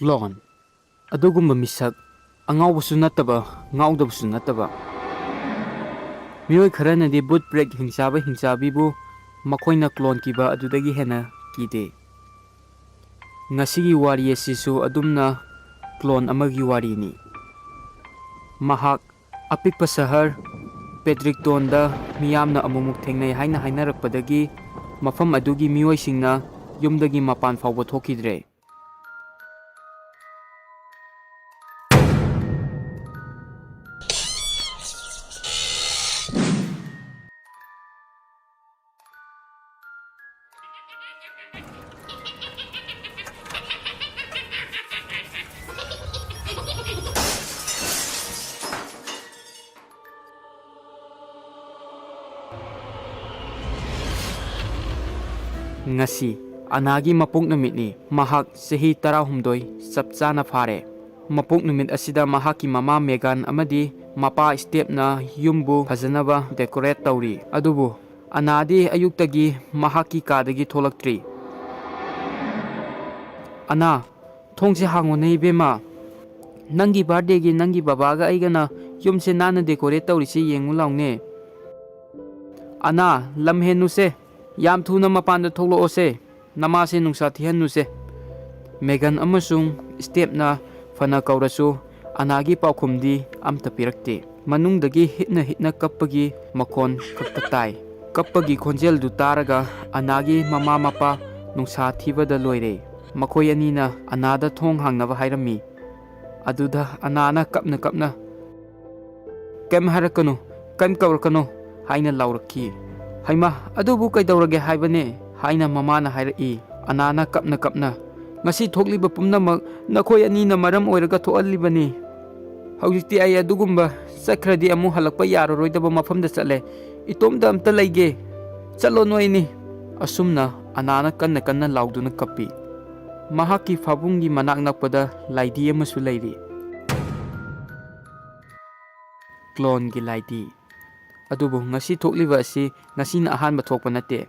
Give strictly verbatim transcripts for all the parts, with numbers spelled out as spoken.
Clone꯫ ꯑꯗꯨꯒꯨꯝꯕ ꯃꯤꯁꯛ, ꯑꯉꯥꯎꯕꯁꯨ ꯅꯠꯇꯕ, ꯉꯥꯎꯗꯕꯁꯨ ꯅꯠꯇꯕ꯫ ꯃꯤꯑꯣꯏ ꯈꯔꯅꯗꯤ ꯕꯨꯠ ꯄ꯭ꯔꯦꯛ ꯍꯤꯡꯆꯥꯕ ꯍꯤꯡꯆꯥꯕꯤꯕꯨ ꯃꯈꯣꯏꯅ ꯀ꯭ꯂꯣꯟ ꯀꯤꯕ ꯑꯗꯨꯗꯒꯤ ꯍꯦꯟꯅ ꯀꯤꯗꯦ꯫ ꯉꯁꯤꯒꯤ ꯋꯥꯔꯤ ꯑꯁꯤꯁꯨ ꯑꯗꯨꯝꯅ ꯀ꯭ꯂꯣꯟ ꯑꯃꯒꯤ ꯋꯥꯔꯤꯅꯤ꯫ ꯃꯍꯥꯛ ꯑꯄꯤꯛꯄ ꯁꯍꯔ ꯄꯦꯗ꯭ꯔꯤꯛꯇꯣꯟꯗ ꯃꯤꯌꯥꯝꯅ ꯑꯃꯨꯛꯃꯨꯛ ꯊꯦꯡꯅꯩ ꯍꯥꯏꯅ ꯍꯥꯏꯅꯔꯛꯄꯗꯒꯤ ꯃꯐꯝ ꯑꯗꯨꯒꯤ ꯃꯤꯑꯣꯏꯁꯤꯡꯅ ꯌꯨꯝꯗꯒꯤ ꯃꯄꯥꯟ ꯐꯥꯎꯕ ꯊꯣꯛꯈꯤꯗ꯭ꯔꯦ꯫ ꯉꯁꯤ ꯑꯅꯥꯒꯤ ꯃꯄꯣꯛ ꯅꯨꯃꯤꯠꯅꯤ꯫ ꯃꯍꯥꯛ ꯆꯍꯤ ꯇꯔꯥꯍꯨꯝꯗꯣꯏ ꯆꯞ ꯆꯥꯅ ꯐꯥꯔꯦ꯫ ꯃꯄꯣꯛ ꯅꯨꯃꯤꯠ ꯑꯁꯤꯗ ꯃꯍꯥꯛꯀꯤ ꯃꯃꯥ ꯃꯦꯒꯥꯟ ꯑꯃꯗꯤ ꯃꯄꯥ ꯁ꯭ꯇꯦꯞꯅ ꯌꯨꯝꯕꯨ ꯐꯖꯅꯕ ꯗꯦꯀꯣꯔꯦꯠ ꯇꯧꯔꯤ꯫ ꯑꯗꯨꯕꯨ ꯑꯅꯥꯗꯤ ꯑꯌꯨꯛꯇꯒꯤ ꯃꯍꯥꯛꯀꯤ ꯀꯥꯗꯒꯤ ꯊꯣꯛꯂꯛꯇ꯭ꯔꯤ꯫ "ꯑꯅꯥ, ꯊꯣꯡꯁꯦ ꯍꯥꯡꯉꯨꯅꯦ ꯏꯕꯦꯝꯃ꯫ ꯅꯪꯒꯤ ꯕꯥꯔꯗꯦꯒꯤ ꯅꯪꯒꯤ ꯕꯕꯥꯒ ꯑꯩꯒꯅ ꯌꯨꯝꯁꯦ ꯅꯥꯟꯅ ꯗꯦꯀꯣꯔꯦꯠ ꯇꯧꯔꯤꯁꯦ ꯌꯦꯡꯉꯨ ꯂꯥꯎꯅꯦ꯫ ꯑꯅꯥ, ꯂꯝ ꯍꯦꯟꯅꯨꯁꯦ꯫ ꯌꯥꯝ ꯊꯨꯅ ꯃꯄꯥꯟꯗ ꯊꯣꯛꯂꯛꯑꯣꯁꯦ꯫ ꯅꯃꯥꯁꯦ ꯅꯨꯡꯁꯥ ꯊꯤꯍꯟꯅꯨꯁꯦ꯫" ꯃꯦꯒꯟ ꯑꯃꯁꯨꯡ ꯁ꯭ꯇꯦꯞꯅ ꯐꯅ ꯀꯧꯔꯁꯨ ꯑꯅꯥꯒꯤ ꯄꯥꯎꯈꯨꯝꯗꯤ ꯑꯝꯇ ꯄꯤꯔꯛꯇꯦ꯫ ꯃꯅꯨꯡꯗꯒꯤ ꯍꯤꯠꯅ ꯍꯤꯠꯅ ꯀꯞꯄꯒꯤ ꯃꯈꯣꯟ ꯈꯛꯇ ꯇꯥꯏ꯫ ꯀꯞꯄꯒꯤ ꯈꯣꯟꯖꯦꯜꯗꯨ ꯇꯥꯔꯒ ꯑꯅꯥꯒꯤ ꯃꯃꯥ ꯃꯄꯥ ꯅꯨꯡꯁꯥ ꯊꯤꯕꯗ ꯂꯣꯏꯔꯦ꯫ ꯃꯈꯣꯏ ꯑꯅꯤꯅ ꯑꯅꯥꯗ ꯊꯣꯡ ꯍꯥꯡꯅꯕ ꯍꯥꯏꯔꯝꯃꯤ꯫ ꯑꯗꯨꯗ ꯑꯅꯥꯅ ꯀꯞꯅ ꯀꯞꯅ, "ꯀꯩꯝ ꯍꯥꯏꯔꯛꯀꯅꯨ, ꯀꯩꯝ ꯀꯧꯔꯛꯀꯅꯨ" ꯍꯥꯏꯅ ꯂꯥꯎꯔꯛꯈꯤ꯫ "ꯍꯩꯃꯥ, ꯑꯗꯨꯕꯨ ꯀꯩꯗꯧꯔꯒꯦ ꯍꯥꯏꯕꯅꯦ?" ꯍꯥꯏꯅ ꯃꯃꯥꯅ ꯍꯥꯏꯔꯛꯏ꯫ ꯑꯅꯥꯅ ꯀꯞꯅ ꯀꯞꯅ, "ꯉꯁꯤ ꯊꯣꯛꯂꯤꯕ ꯄꯨꯝꯅꯃꯛ ꯅꯈꯣꯏ ꯑꯅꯤꯅ ꯃꯔꯝ ꯑꯣꯏꯔꯒ ꯊꯣꯛꯍꯜꯂꯤꯕꯅꯤ꯫ ꯍꯧꯖꯤꯛꯇꯤ ꯑꯩ ꯑꯗꯨꯒꯨꯝꯕ ꯆꯠꯈ꯭ꯔꯗꯤ ꯑꯃꯨꯛ ꯍꯜꯂꯛꯄ ꯌꯥꯔꯔꯣꯏꯗꯕ ꯃꯐꯝꯗ ꯆꯠꯂꯦ꯫ ꯏꯇꯣꯝꯇ ꯑꯝꯇ ꯂꯩꯒꯦ꯫ ꯆꯠꯂꯣ ꯅꯣꯏ ꯑꯅꯤ꯫" ꯑꯁꯨꯝꯅ ꯑꯅꯥꯅ ꯀꯟꯅ ꯀꯟꯅ ꯂꯥꯎꯗꯨꯅ ꯀꯞꯄꯤ꯫ ꯃꯍꯥꯛꯀꯤ ꯐꯥꯕꯨꯡꯒꯤ ꯃꯅꯥꯛ ꯅꯛꯄꯗ ꯂꯥꯏꯙꯤ ꯑꯃꯁꯨ ꯂꯩꯔꯤ꯫ ꯀ꯭ꯂꯣꯟꯒꯤ ꯂꯥꯏꯙꯤ꯫ ꯑꯗꯨꯕꯨ ꯉꯁꯤ ꯊꯣꯛꯂꯤꯕ ꯑꯁꯤ ꯉꯁꯤꯅ ꯑꯍꯥꯟꯕ ꯊꯣꯛꯄ ꯅꯠꯇꯦ꯫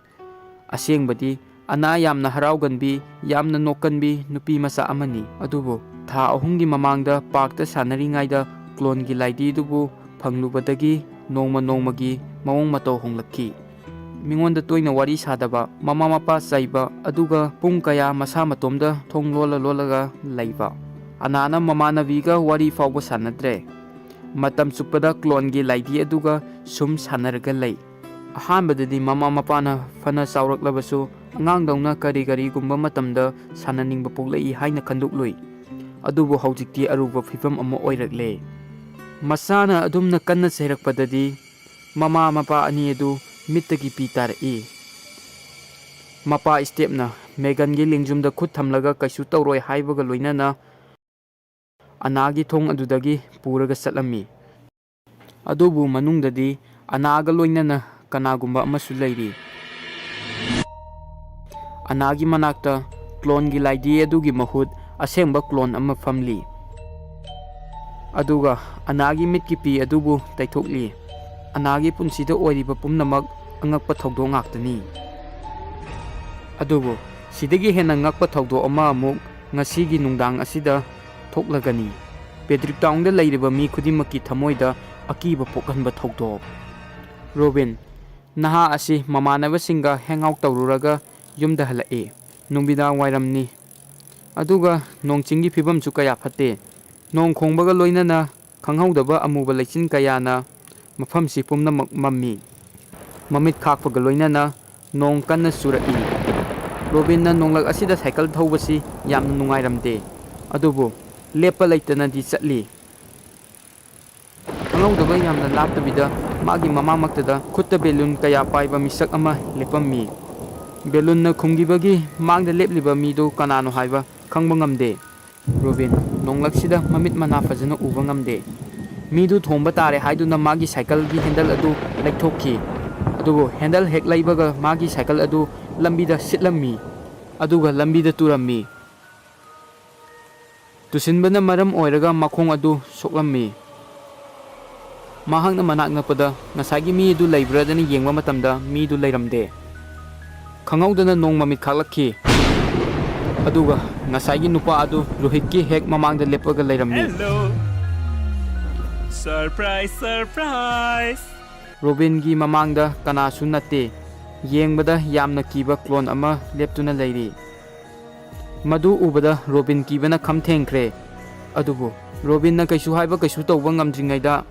ꯑꯁꯦꯡꯕꯗꯤ ꯑꯅꯥ ꯌꯥꯝꯅ ꯍꯔꯥꯎꯒꯟꯕꯤ, ꯌꯥꯝꯅ ꯅꯣꯛꯀꯟꯕꯤ ꯅꯨꯄꯤ ꯃꯆꯥ ꯑꯃꯅꯤ꯫ ꯑꯗꯨꯕꯨ ꯊꯥ ꯑꯍꯨꯝꯒꯤ ꯃꯃꯥꯡꯗ ꯄꯥꯔꯛꯇ ꯁꯥꯟꯅꯔꯤꯉꯩꯗ ꯀ꯭ꯂꯣꯟꯒꯤ ꯂꯥꯏꯙꯤ ꯑꯗꯨꯕꯨ ꯐꯪꯂꯨꯕꯗꯒꯤ ꯅꯣꯡꯃ ꯅꯣꯡꯃꯒꯤ ꯃꯑꯣꯡ ꯃꯇꯧ ꯍꯣꯡꯂꯛꯈꯤ꯫ ꯃꯤꯉꯣꯟꯗ ꯇꯣꯏꯅ ꯋꯥꯔꯤ ꯁꯥꯗꯕ, ꯃꯃꯥ ꯃꯄꯥ ꯆꯩꯕ, ꯑꯗꯨꯒ ꯄꯨꯡ ꯀꯌꯥ ꯃꯁꯥ ꯃꯇꯣꯝꯗ ꯊꯣꯡ ꯂꯣꯜꯂ ꯂꯣꯜꯂꯒ ꯂꯩꯕ꯫ ꯑꯅꯥꯅ ꯃꯃꯥꯟꯅꯕꯤꯒ ꯋꯥꯔꯤ ꯐꯥꯎꯕ ꯁꯥꯟꯅꯗ꯭ꯔꯦ꯫ ꯃꯇꯝ ꯆꯨꯞꯄꯗ ꯀ꯭ꯂꯣꯟꯒꯤ ꯂꯥꯏꯙꯤ ꯑꯗꯨꯒ ꯁꯨꯝ ꯁꯥꯟꯅꯔꯒ ꯂꯩ꯫ ꯑꯍꯥꯟꯕꯗꯗꯤ ꯃꯃꯥ ꯃꯄꯥꯅ ꯐꯅ ꯆꯥꯎꯔꯛꯂꯕꯁꯨ ꯑꯉꯥꯡꯗꯧꯅ ꯀꯔꯤ ꯀꯔꯤꯒꯨꯝꯕ ꯃꯇꯝꯗ ꯁꯥꯟꯅꯅꯤꯡꯕ ꯄꯣꯛꯂꯛꯏ ꯍꯥꯏꯅ ꯈꯟꯗꯣꯛꯂꯨꯏ꯫ ꯑꯗꯨꯕꯨ ꯍꯧꯖꯤꯛꯇꯤ ꯑꯔꯨꯕ ꯐꯤꯕꯝ ꯑꯃ ꯑꯣꯏꯔꯛꯂꯦ꯫ ꯃꯆꯥꯅ ꯑꯗꯨꯝꯅ ꯀꯟꯅ ꯆꯩꯔꯛꯄꯗꯗꯤ ꯃꯃꯥ ꯃꯄꯥ ꯑꯅꯤ ꯑꯗꯨ ꯃꯤꯠꯇꯒꯤ ꯄꯤ ꯇꯥꯔꯛꯏ꯫ ꯃꯄꯥ ꯁ꯭ꯇꯦꯞꯅ ꯃꯦꯒꯟꯒꯤ ꯂꯦꯡꯖꯨꯝꯗ ꯈꯨꯠ ꯊꯝꯂꯒ ꯀꯩꯁꯨ ꯇꯧꯔꯣꯏ ꯍꯥꯏꯕꯒ ꯂꯣꯏꯅꯅ ꯑꯅꯥꯒꯤ ꯊꯣꯡ ꯑꯗꯨꯗꯒꯤ ꯄꯨꯔꯒ ꯆꯠꯂꯝꯃꯤ꯫ ꯑꯗꯨꯕꯨ ꯃꯅꯨꯡꯗꯗꯤ ꯑꯅꯥꯒ ꯂꯣꯏꯅꯅ ꯀꯅꯥꯒꯨꯝꯕ ꯑꯃꯁꯨ ꯂꯩꯔꯤ꯫ ꯑꯅꯥꯒꯤ ꯃꯅꯥꯛꯇ ꯀ꯭ꯂꯣꯟꯒꯤ ꯂꯥꯏꯙꯤ ꯑꯗꯨꯒꯤ ꯃꯍꯨꯠ ꯑꯁꯦꯡꯕ ꯀ꯭ꯂꯣꯟ ꯑꯃ ꯐꯝꯂꯤ꯫ ꯑꯗꯨꯒ ꯑꯅꯥꯒꯤ ꯃꯤꯠꯀꯤ ꯄꯤ ꯑꯗꯨꯕꯨ ꯇꯩꯊꯣꯛꯂꯤ꯫ ꯑꯅꯥꯒꯤ ꯄꯨꯟꯁꯤꯗ ꯑꯣꯏꯔꯤꯕ ꯄꯨꯝꯅꯃꯛ ꯑꯉꯛꯄ ꯊꯧꯗꯣꯛ ꯉꯥꯛꯇꯅꯤ꯫ ꯑꯗꯨꯕꯨ ꯁꯤꯗꯒꯤ ꯍꯦꯟꯅ ꯉꯛꯄ ꯊꯧꯗꯣꯛ ꯑꯃ ꯑꯃꯨꯛ ꯉꯁꯤꯒꯤ ꯅꯨꯡꯗꯥꯡ ꯑꯁꯤꯗ ꯊꯣꯛꯂꯒꯅꯤ꯫ ꯄꯦꯗ꯭ꯔꯤꯛ ꯇꯥꯎꯟꯗ ꯂꯩꯔꯤꯕ ꯃꯤ ꯈꯨꯗꯤꯡꯃꯛꯀꯤ ꯊꯃꯣꯏꯗ ꯑꯀꯤꯕ ꯄꯣꯛꯍꯟꯕ ꯊꯧꯗꯣꯛ꯫ ꯔꯣꯕꯤꯟ, ꯅꯍꯥ ꯑꯁꯤ ꯃꯃꯥꯟꯅꯕꯁꯤꯡꯒ ꯍꯦꯡ ꯑꯥꯎꯠ ꯇꯧꯔꯨꯔꯒ ꯌꯨꯝꯗ ꯍꯜꯂꯛꯏ꯫ ꯅꯨꯃꯤꯗꯥꯡ ꯋꯥꯏꯔꯝꯅꯤ꯫ ꯑꯗꯨꯒ ꯅꯣꯡ ꯆꯤꯡꯒꯤ ꯐꯤꯕꯝꯁꯨ ꯀꯌꯥ ꯐꯠꯇꯦ꯫ ꯅꯣꯡ ꯈꯣꯡꯕꯒ ꯂꯣꯏꯅꯅ ꯈꯪꯍꯧꯗꯕ ꯑꯃꯨꯕ ꯂꯩꯆꯤꯟ ꯀꯌꯥꯅ ꯃꯐꯝꯁꯤ ꯄꯨꯝꯅꯃꯛ ꯃꯝꯃꯤ꯫ ꯃꯃꯤꯠ ꯈꯥꯛꯄꯒ ꯂꯣꯏꯅꯅ ꯅꯣꯡ ꯀꯟꯅ ꯆꯨꯔꯛꯏ꯫ ꯔꯣꯕꯤꯟꯅ ꯅꯣꯡꯂꯛ ꯑꯁꯤꯗ ꯁꯥꯏꯀꯜ ꯊꯧꯕꯁꯤ ꯌꯥꯝꯅ ꯅꯨꯡꯉꯥꯏꯔꯝꯗꯦ꯫ ꯑꯗꯨꯕꯨ ꯂꯦꯞꯄ ꯂꯩꯇꯅꯗꯤ ꯆꯠꯂꯤ꯫ ꯈꯪꯍꯧꯗꯕ ꯌꯥꯝꯅ ꯂꯥꯞꯇꯕꯤꯗ ꯃꯥꯒꯤ ꯃꯃꯥꯡꯃꯛꯇꯗ ꯈꯨꯠꯇ ꯕꯦꯂꯨꯟ ꯀꯌꯥ ꯄꯥꯏꯕ ꯃꯤꯁꯛ ꯑꯃ ꯂꯦꯞꯄꯝꯃꯤ꯫ ꯕꯦꯂꯨꯟꯅ ꯈꯨꯝꯈꯤꯕꯒꯤ ꯃꯥꯡꯗ ꯂꯦꯞꯂꯤꯕ ꯃꯤꯗꯨ ꯀꯅꯥꯅꯣ ꯍꯥꯏꯕ ꯈꯪꯕ ꯉꯝꯗꯦ꯫ ꯔꯣꯕꯤꯟ ꯅꯣꯡꯂꯛꯁꯤꯗ ꯃꯃꯤꯠ ꯃꯅꯥ ꯐꯖꯅ ꯎꯕ ꯉꯝꯗꯦ꯫ ꯃꯤꯗꯨ ꯊꯣꯝꯕ ꯇꯥꯔꯦ ꯍꯥꯏꯗꯨꯅ ꯃꯥꯒꯤ ꯁꯥꯏꯀꯜꯒꯤ ꯍꯦꯟꯗꯜ ꯑꯗꯨ ꯂꯩꯊꯣꯛꯈꯤ꯫ ꯑꯗꯨꯕꯨ ꯍꯦꯟꯗꯜ ꯍꯦꯛ ꯂꯩꯕꯒ ꯃꯥꯒꯤ ꯁꯥꯏꯀꯜ ꯑꯗꯨ ꯂꯝꯕꯤꯗ ꯁꯤꯠꯂꯝꯃꯤ꯫ ꯑꯗꯨꯒ ꯂꯝꯕꯤꯗ ꯇꯨꯔꯝꯃꯤ꯫ ꯇꯨꯁꯤꯟꯕꯅ ꯃꯔꯝ ꯑꯣꯏꯔꯒ ꯃꯈꯣꯡ ꯑꯗꯨ ꯁꯣꯛꯂꯝꯃꯤ꯫ ꯃꯍꯥꯛꯅ ꯃꯅꯥꯛ ꯅꯛꯄꯗ ꯉꯁꯥꯏꯒꯤ ꯃꯤ ꯑꯗꯨ ꯂꯩꯕ꯭ꯔꯥꯗꯅ ꯌꯦꯡꯕ ꯃꯇꯝꯗ ꯃꯤꯗꯨ ꯂꯩꯔꯝꯗꯦ꯫ ꯈꯪꯍꯧꯗꯅ ꯅꯣꯡ ꯃꯃꯤꯠ ꯈꯥꯛꯂꯛꯈꯤ꯫ ꯑꯗꯨꯒ ꯉꯁꯥꯏꯒꯤ ꯅꯨꯄꯥ ꯑꯗꯨ ꯔꯣꯍꯤꯠꯀꯤ ꯍꯦꯛ ꯃꯃꯥꯡꯗ ꯂꯦꯞꯄꯒ ꯂꯩꯔꯝꯃꯤ꯫ Hello. Surprise, surprise. ꯔꯣꯕꯤꯟꯒꯤ ꯃꯃꯥꯡꯗ ꯀꯅꯥꯁꯨ ꯅꯠꯇꯦ꯫ ꯌꯦꯡꯕꯗ ꯌꯥꯝꯅ ꯀꯤꯕ ꯀ꯭ꯂꯣꯟ ꯑꯃ ꯂꯦꯞꯇꯨꯅ ꯂꯩꯔꯤ꯫ ꯃꯗꯨ ꯎꯕꯗ ꯔꯣꯕꯤꯟ ꯀꯤꯕꯅ ꯈꯝ ꯊꯦꯡꯈ꯭ꯔꯦ꯫ ꯑꯗꯨꯕꯨ ꯔꯣꯕꯤꯟꯅ ꯀꯩꯁꯨ ꯍꯥꯏꯕ, ꯀꯩꯁꯨ ꯇꯧꯕ ꯉꯝꯗ꯭ꯔꯤꯉꯩꯗ,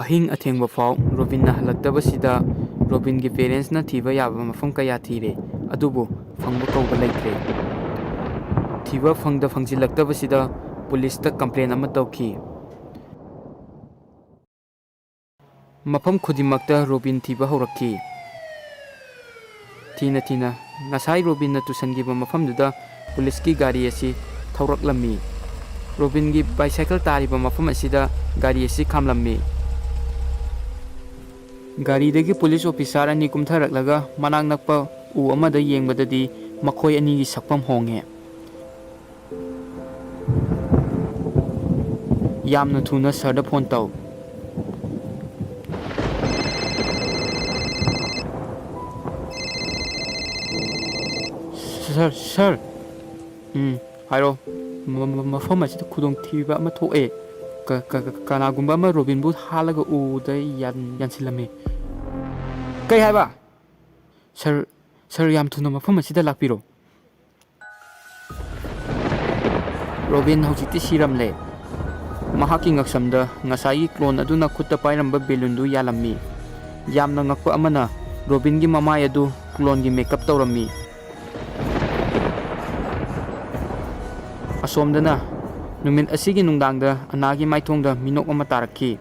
ꯑꯍꯤꯡ ꯑꯊꯦꯡꯕ ꯐꯥꯎ ꯔꯣꯕꯤꯟꯅ ꯍꯜꯂꯛꯇꯕꯁꯤꯗ ꯔꯣꯕꯤꯟꯒꯤ ꯄꯦꯔꯦꯟꯁꯅ ꯊꯤꯕ ꯌꯥꯕ ꯃꯐꯝ ꯀꯌꯥ ꯊꯤꯔꯦ, ꯑꯗꯨꯕꯨ ꯐꯪꯕ ꯀꯧꯕ ꯂꯩꯇ꯭ꯔꯦ꯫ ꯊꯤꯕ ꯐꯪꯗ ꯐꯪꯖꯤꯜꯂꯛꯇꯕꯁꯤꯗ ꯄꯨꯂꯤꯁꯇ ꯀꯝꯄ꯭ꯂꯦꯟ ꯑꯃ ꯇꯧꯈꯤ꯫ ꯃꯐꯝ ꯈꯨꯗꯤꯡꯃꯛꯇ ꯔꯣꯕꯤꯟ ꯊꯤꯕ ꯍꯧꯔꯛꯈꯤ꯫ ꯊꯤꯅ ꯊꯤꯅ ꯉꯁꯥꯏ ꯔꯣꯕꯤꯟꯅ ꯇꯨꯁꯟꯈꯤꯕ ꯃꯐꯝꯗꯨꯗ ꯄꯨꯂꯤꯁꯀꯤ ꯒꯥꯔꯤ ꯑꯁꯤ ꯊꯧꯔꯛꯂꯝꯃꯤ꯫ ꯔꯣꯕꯤꯟꯒꯤ ꯕꯥꯏꯁꯥꯏꯀꯜ ꯇꯥꯔꯤꯕ ꯃꯐꯝ ꯑꯁꯤꯗ ꯒꯥꯔꯤ ꯑꯁꯤ ꯈꯥꯝꯂꯝꯃꯤ꯫ ꯒꯥꯔꯤꯗꯒꯤ ꯄꯨꯂꯤꯁ ꯑꯣꯐꯤꯁꯥꯔ ꯑꯅꯤ ꯀꯨꯝꯊꯔꯛꯂꯒ ꯃꯅꯥꯛ ꯅꯛꯄ ꯎ ꯑꯃꯗ ꯌꯦꯡꯕꯗꯗꯤ ꯃꯈꯣꯏ ꯑꯅꯤꯒꯤ ꯁꯛꯐꯝ ꯍꯣꯡꯉꯦ꯫ ꯌꯥꯝꯅ ꯊꯨꯅ ꯁꯥꯔꯗ ꯐꯣꯟ ꯇꯧ꯫ ꯁꯥꯔ, ꯁꯥꯔ꯫ ꯎꯝ, ꯍꯥꯏꯔꯣ꯫ ꯃ-, ꯃ-, ꯃꯐꯝ ꯑꯁꯤꯗ ꯈꯨꯗꯣꯡꯊꯤꯕ ꯑꯃ ꯊꯣꯛꯑꯦ꯫ ꯀ-, ꯀ-, ꯀ-, ꯀꯅꯥꯒꯨꯝꯕ ꯑꯃ ꯔꯣꯕꯤꯟꯕꯨ ꯍꯥꯠꯂꯒ ꯎꯗ ꯌꯥꯟ-, ꯌꯥꯟꯁꯤꯜꯂꯝꯃꯦ꯫ ꯀꯩ ꯍꯥꯏꯕ? ꯁꯥꯔ, ꯁꯥꯔ, ꯌꯥꯝ ꯊꯨꯅ ꯃꯐꯝ ꯑꯁꯤꯗ ꯂꯥꯛꯄꯤꯔꯣ꯫ ꯔꯣꯕꯤꯟ ꯍꯧꯖꯤꯛꯇꯤ ꯁꯤꯔꯝꯂꯦ꯫ ꯃꯍꯥꯛꯀꯤ ꯉꯛꯁꯝꯗ ꯉꯁꯥꯏꯒꯤ ꯀ꯭ꯂꯣꯟ ꯑꯗꯨꯅ ꯈꯨꯠꯇ ꯄꯥꯏꯔꯝꯕ ꯕꯦꯂꯨꯟꯗꯨ ꯌꯥꯜꯂꯝꯃꯤ꯫ ꯌꯥꯝꯅ ꯉꯛꯄ ꯑꯃꯅ, ꯔꯣꯕꯤꯟꯒꯤ ꯃꯃꯥꯏ ꯑꯗꯨ ꯀ꯭ꯂꯣꯟꯒꯤ ꯃꯦꯀꯞ ꯇꯧꯔꯝꯃꯤ꯫ ꯑꯁꯣꯝꯗꯅ, ꯅꯨꯃꯤꯠ ꯑꯁꯤꯒꯤ ꯅꯨꯡꯗꯥꯡꯗ ꯑꯅꯥꯒꯤ ꯃꯥꯏꯊꯣꯡꯗ ꯃꯤꯅꯣꯛ ꯑꯃ ꯇꯥꯔꯛꯈꯤ꯫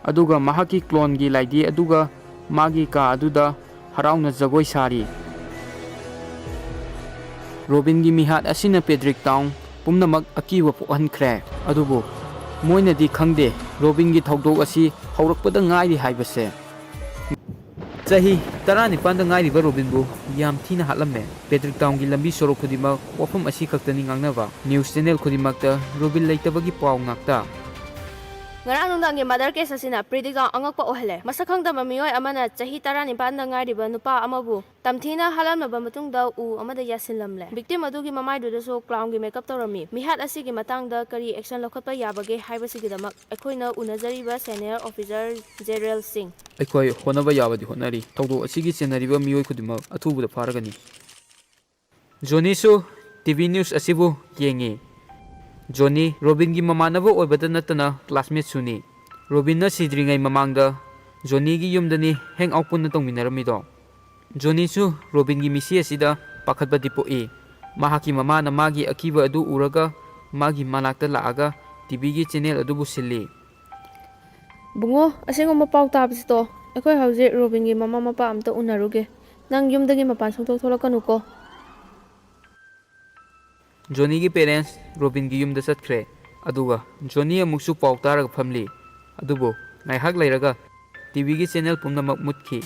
ꯑꯗꯨꯒ ꯃꯍꯥꯛꯀꯤ ꯀ꯭ꯂꯣꯟꯒꯤ ꯂꯥꯏꯙꯤ ꯑꯗꯨꯒ ꯃꯥꯒꯤ ꯀꯥ ꯑꯗꯨꯗ ꯍꯔꯥꯎꯅ ꯖꯒꯣꯏ ꯁꯥꯔꯤ꯫ ꯔꯣꯕꯤꯟꯒꯤ ꯃꯤꯍꯥꯠ ꯑꯁꯤꯅ ꯄꯦꯗ꯭ꯔꯤꯛ ꯇꯥꯎꯟ ꯄꯨꯝꯅꯃꯛ ꯑꯀꯤꯕ ꯄꯣꯛꯍꯟꯈ꯭ꯔꯦ꯫ ꯑꯗꯨꯕꯨ ꯃꯣꯏꯅꯗꯤ ꯈꯪꯗꯦ, ꯔꯣꯕꯤꯟꯒꯤ ꯊꯧꯗꯣꯛ ꯑꯁꯤ ꯍꯧꯔꯛꯄꯗ ꯉꯥꯏꯔꯤ ꯍꯥꯏꯕꯁꯦ꯫ ꯆꯍꯤ ꯇꯔꯥꯅꯤꯄꯥꯟꯗ ꯉꯥꯏꯔꯤꯕ ꯔꯣꯕꯤꯟꯕꯨ ꯌꯥꯝ ꯊꯤꯅ ꯍꯥꯠꯂꯝꯃꯦ꯫ ꯄꯦꯗ꯭ꯔꯤꯛ ꯇꯥꯎꯟꯒꯤ ꯂꯝꯕꯤ ꯁꯣꯔꯣꯛ ꯈꯨꯗꯤꯡꯃꯛ ꯋꯥꯐꯝ ꯑꯁꯤ ꯈꯛꯇꯅꯤ ꯉꯥꯡꯅꯕ꯫ ꯅ꯭ꯌꯨꯁ ꯆꯦꯅꯦꯜ ꯈꯨꯗꯤꯡꯃꯛꯇ ꯔꯣꯕꯤꯟ ꯂꯩꯇꯕꯒꯤ ꯄꯥꯎ ꯉꯥꯛꯇ꯫ ꯉꯔꯥꯡ ꯅꯨꯡꯗꯥꯡꯒꯤ murder case ꯑꯁꯤꯅ ꯄ꯭ꯔꯤꯗꯤꯛ ꯇꯥꯎꯟ ꯑꯉꯛꯄ ꯑꯣꯏꯍꯜꯂꯦ꯫ ꯃꯁꯛ ꯈꯪꯗꯕ ꯃꯤꯑꯣꯏ ꯑꯃꯅ ꯆꯍꯤ ꯇꯔꯥꯅꯤꯄꯥꯟꯗ ꯉꯥꯏꯔꯤꯕ ꯅꯨꯄꯥ ꯑꯃꯕꯨ ꯇꯝꯊꯤꯅ ꯍꯥꯠꯂꯝꯂꯕ ꯃꯇꯨꯡꯗ ꯎ ꯑꯃꯗ ꯌꯥꯁꯤꯜꯂꯝꯂꯦ꯫ Victim ꯑꯗꯨꯒꯤ ꯃꯃꯥꯏꯗꯨꯗꯁꯨ clownꯒꯤ makeup ꯇꯧꯔꯝꯃꯤ꯫ ꯃꯤꯍꯥꯠ ꯑꯁꯤꯒꯤ ꯃꯇꯥꯡꯗ ꯀꯔꯤ action ꯂꯧꯈꯠꯄ ꯌꯥꯕꯒꯦ ꯍꯥꯏꯕꯁꯤꯒꯤꯗꯃꯛ ꯑꯩꯈꯣꯏꯅ ꯎꯅꯖꯔꯤꯕ senior officer ꯖꯦꯔꯦꯜ ꯁꯤꯡ꯫ ꯑꯩꯈꯣꯏ ꯍꯣꯠꯅꯕ ꯌꯥꯕꯗꯤ ꯍꯣꯠꯅꯔꯤ꯫ ꯊꯧꯗꯣꯛ ꯑꯁꯤꯒꯤ ꯆꯦꯟꯅꯔꯤꯕ ꯃꯤꯑꯣꯏ ꯈꯨꯗꯤꯡꯃꯛ ꯑꯊꯨꯕꯗ ꯐꯥꯔꯒꯅꯤ꯫ ꯖꯣꯅꯤꯁꯨ ꯇꯤ ꯚꯤ news ꯑꯁꯤꯕꯨ ꯌꯦꯡꯉꯤ꯫ ꯖꯣꯅꯤ ꯔꯣꯕꯤꯟꯒꯤ ꯃꯃꯥꯟꯅꯕ ꯑꯣꯏꯕꯗ ꯅꯠꯇꯅ classmateꯁꯨꯅꯤ꯫ ꯔꯣꯕꯤꯟꯅ ꯁꯤꯗ꯭ꯔꯤꯉꯩ ꯃꯃꯥꯡꯗ ꯖꯣꯅꯤꯒꯤ ꯌꯨꯝꯗꯅꯤ hang out ꯄꯨꯟꯅ ꯇꯧꯃꯤꯟꯅꯔꯝꯃꯤꯗꯣ꯫ ꯖꯣꯅꯤꯁꯨ ꯔꯣꯕꯤꯟꯒꯤ ꯃꯤꯠꯁꯤ ꯑꯁꯤꯗ ꯄꯥꯈꯠꯄꯗꯤ ꯄꯣꯛꯏ꯫ ꯃꯍꯥꯛꯀꯤ ꯃꯃꯥꯅ ꯃꯥꯒꯤ ꯑꯀꯤꯕ ꯑꯗꯨ ꯎꯔꯒ ꯃꯥꯒꯤ ꯃꯅꯥꯛꯇ ꯂꯥꯛꯑꯒ ꯇꯤ ꯚꯤꯒꯤ channel ꯑꯗꯨꯕꯨ ꯁꯤꯜꯂꯤ꯫ ꯕꯨꯡꯉꯣ, ꯑꯁꯦꯡꯕ ꯄꯥꯎ ꯇꯥꯕꯁꯤꯗꯣ꯫ ꯑꯩꯈꯣꯏ ꯍꯧꯖꯤꯛ ꯔꯣꯕꯤꯟꯒꯤ ꯃꯃꯥ ꯃꯄꯥ ꯑꯝꯇ ꯎꯅꯔꯨꯒꯦ꯫ ꯅꯪ ꯌꯨꯝꯗꯒꯤ ꯃꯄꯥꯟ ꯁꯨꯡꯊꯣꯛ ꯊꯣꯛꯂꯛꯀꯅꯨꯀꯣ꯫ ꯖꯣꯅꯤꯒꯤ parents ꯔꯣꯕꯤꯟꯒꯤ ꯌꯨꯝꯗ ꯆꯠꯈ꯭ꯔꯦ꯫ ꯑꯗꯨꯒ ꯖꯣꯅꯤ ꯑꯃꯨꯛꯁꯨ ꯄꯥꯎ ꯇꯥꯔꯒ ꯐꯝꯂꯤ꯫ ꯑꯗꯨꯕꯨ ꯉꯥꯏꯍꯥꯛ ꯂꯩꯔꯒ ꯇꯤ ꯚꯤꯒꯤ channel ꯄꯨꯝꯅꯃꯛ ꯃꯨꯠꯈꯤ꯫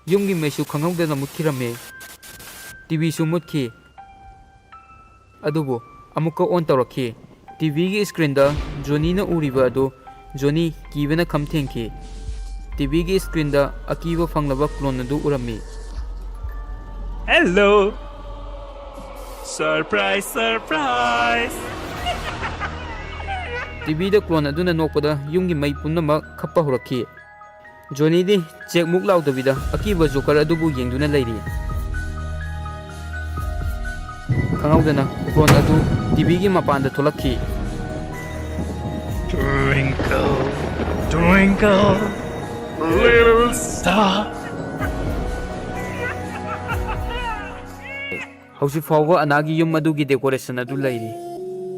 ꯌꯨꯝꯒꯤ ꯃꯩꯁꯨ ꯈꯪꯍꯧꯗꯅ ꯃꯨꯠꯈꯤꯔꯝꯃꯤ꯫ ꯇꯤ ꯚꯤꯁꯨ ꯃꯨꯠꯈꯤ꯫ ꯑꯗꯨꯕꯨ ꯑꯃꯨꯛꯀ on ꯇꯧꯔꯛꯈꯤ꯫ ꯇꯤ ꯚꯤꯒꯤ screenꯗ ꯖꯣꯅꯤꯅ ꯎꯔꯤꯕ ꯑꯗꯨ ꯖꯣꯅꯤ ꯀꯤꯕꯅ ꯈꯝ ꯊꯦꯡꯈꯤ꯫ ꯇꯤ ꯚꯤꯒꯤ screenꯗ ꯑꯀꯤꯕ ꯐꯪꯂꯕ clone ꯑꯗꯨ ꯎꯔꯝꯃꯤ꯫ Hello! Surprise, surprise! ꯇꯤ ꯚꯤꯗ clone ꯑꯗꯨꯅ ꯅꯣꯛꯄꯗ ꯌꯨꯝꯒꯤ ꯃꯩ ꯄꯨꯝꯅꯃꯛ ꯈꯞꯄ ꯍꯧꯔꯛꯈꯤ꯫ ꯖꯣꯅꯤꯗꯤ ꯆꯦꯛꯃꯨꯛ ꯂꯥꯎꯗꯕꯤꯗ ꯑꯀꯤꯕ ꯖꯣꯀꯔ ꯑꯗꯨꯕꯨ ꯌꯦꯡꯗꯨꯅ ꯂꯩꯔꯤ꯫ ꯈꯪꯍꯧꯗꯅ clone ꯑꯗꯨ ꯇꯤ ꯚꯤꯒꯤ ꯃꯄꯥꯟꯗ ꯊꯣꯛꯂꯛꯈꯤ꯫ Twinkle, twinkle, little star. ꯍꯧꯖꯤꯛ ꯐꯥꯎꯕ ꯑꯅꯥꯒꯤ ꯌꯨꯝ ꯑꯗꯨꯒꯤ decoration ꯑꯗꯨ ꯂꯩꯔꯤ꯫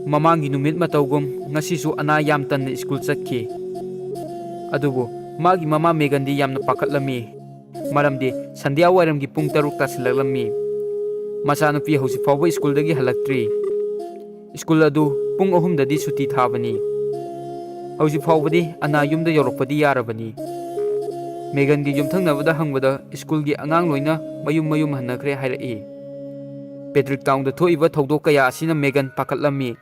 ꯃꯃꯥꯡꯒꯤ ꯅꯨꯃꯤꯠ ꯃꯇꯧꯒꯨꯝ ꯉꯁꯤꯁꯨ ꯑꯅꯥ ꯌꯥꯝ ꯇꯟꯅ school ꯆꯠꯈꯤ꯫ ꯑꯗꯨꯕꯨ ꯃꯥꯒꯤ ꯃꯃꯥ ꯃꯦꯒꯟꯗꯤ ꯌꯥꯝꯅ ꯄꯥꯈꯠꯂꯝꯃꯤ꯫ ꯃꯔꯝꯗꯤ ꯁꯟꯙ꯭ꯌꯥ ꯋꯥꯏꯔꯝꯒꯤ ꯄꯨꯡ ꯇꯔꯨꯛ ꯇꯥꯁꯤꯜꯂꯛꯂꯝꯃꯤ꯫ ꯃꯆꯥꯅꯨꯄꯤ ꯍꯧꯖꯤꯛ ꯐꯥꯎꯕ schoolꯗꯒꯤ ꯍꯜꯂꯛꯇ꯭ꯔꯤ꯫ School ꯑꯗꯨ ꯄꯨꯡ ꯑꯍꯨꯝꯗꯗꯤ ꯁꯨꯇꯤ ꯊꯥꯕꯅꯤ꯫ ꯍꯧꯖꯤꯛ ꯐꯥꯎꯕꯗꯤ ꯑꯅꯥ ꯌꯨꯝꯗ ꯌꯧꯔꯛꯄꯗꯤ ꯌꯥꯔꯕꯅꯤ꯫ ꯃꯦꯒꯟꯒꯤ ꯌꯨꯝꯊꯪꯅꯕꯗ ꯍꯪꯕꯗ schoolꯒꯤ ꯑꯉꯥꯡ ꯂꯣꯏꯅ ꯃꯌꯨꯝ ꯃꯌꯨꯝ ꯍꯟꯅꯈ꯭ꯔꯦ ꯍꯥꯏꯔꯛꯏ꯫ ꯄꯦꯗ꯭ꯔꯤꯛ ꯇꯥꯎꯟꯗ ꯊꯣꯛꯏꯕ ꯊꯧꯗꯣꯛ ꯀꯌꯥ ꯑꯁꯤꯅ ꯃꯦꯒꯟ ꯄꯥꯈꯠꯂꯝꯃꯤ꯫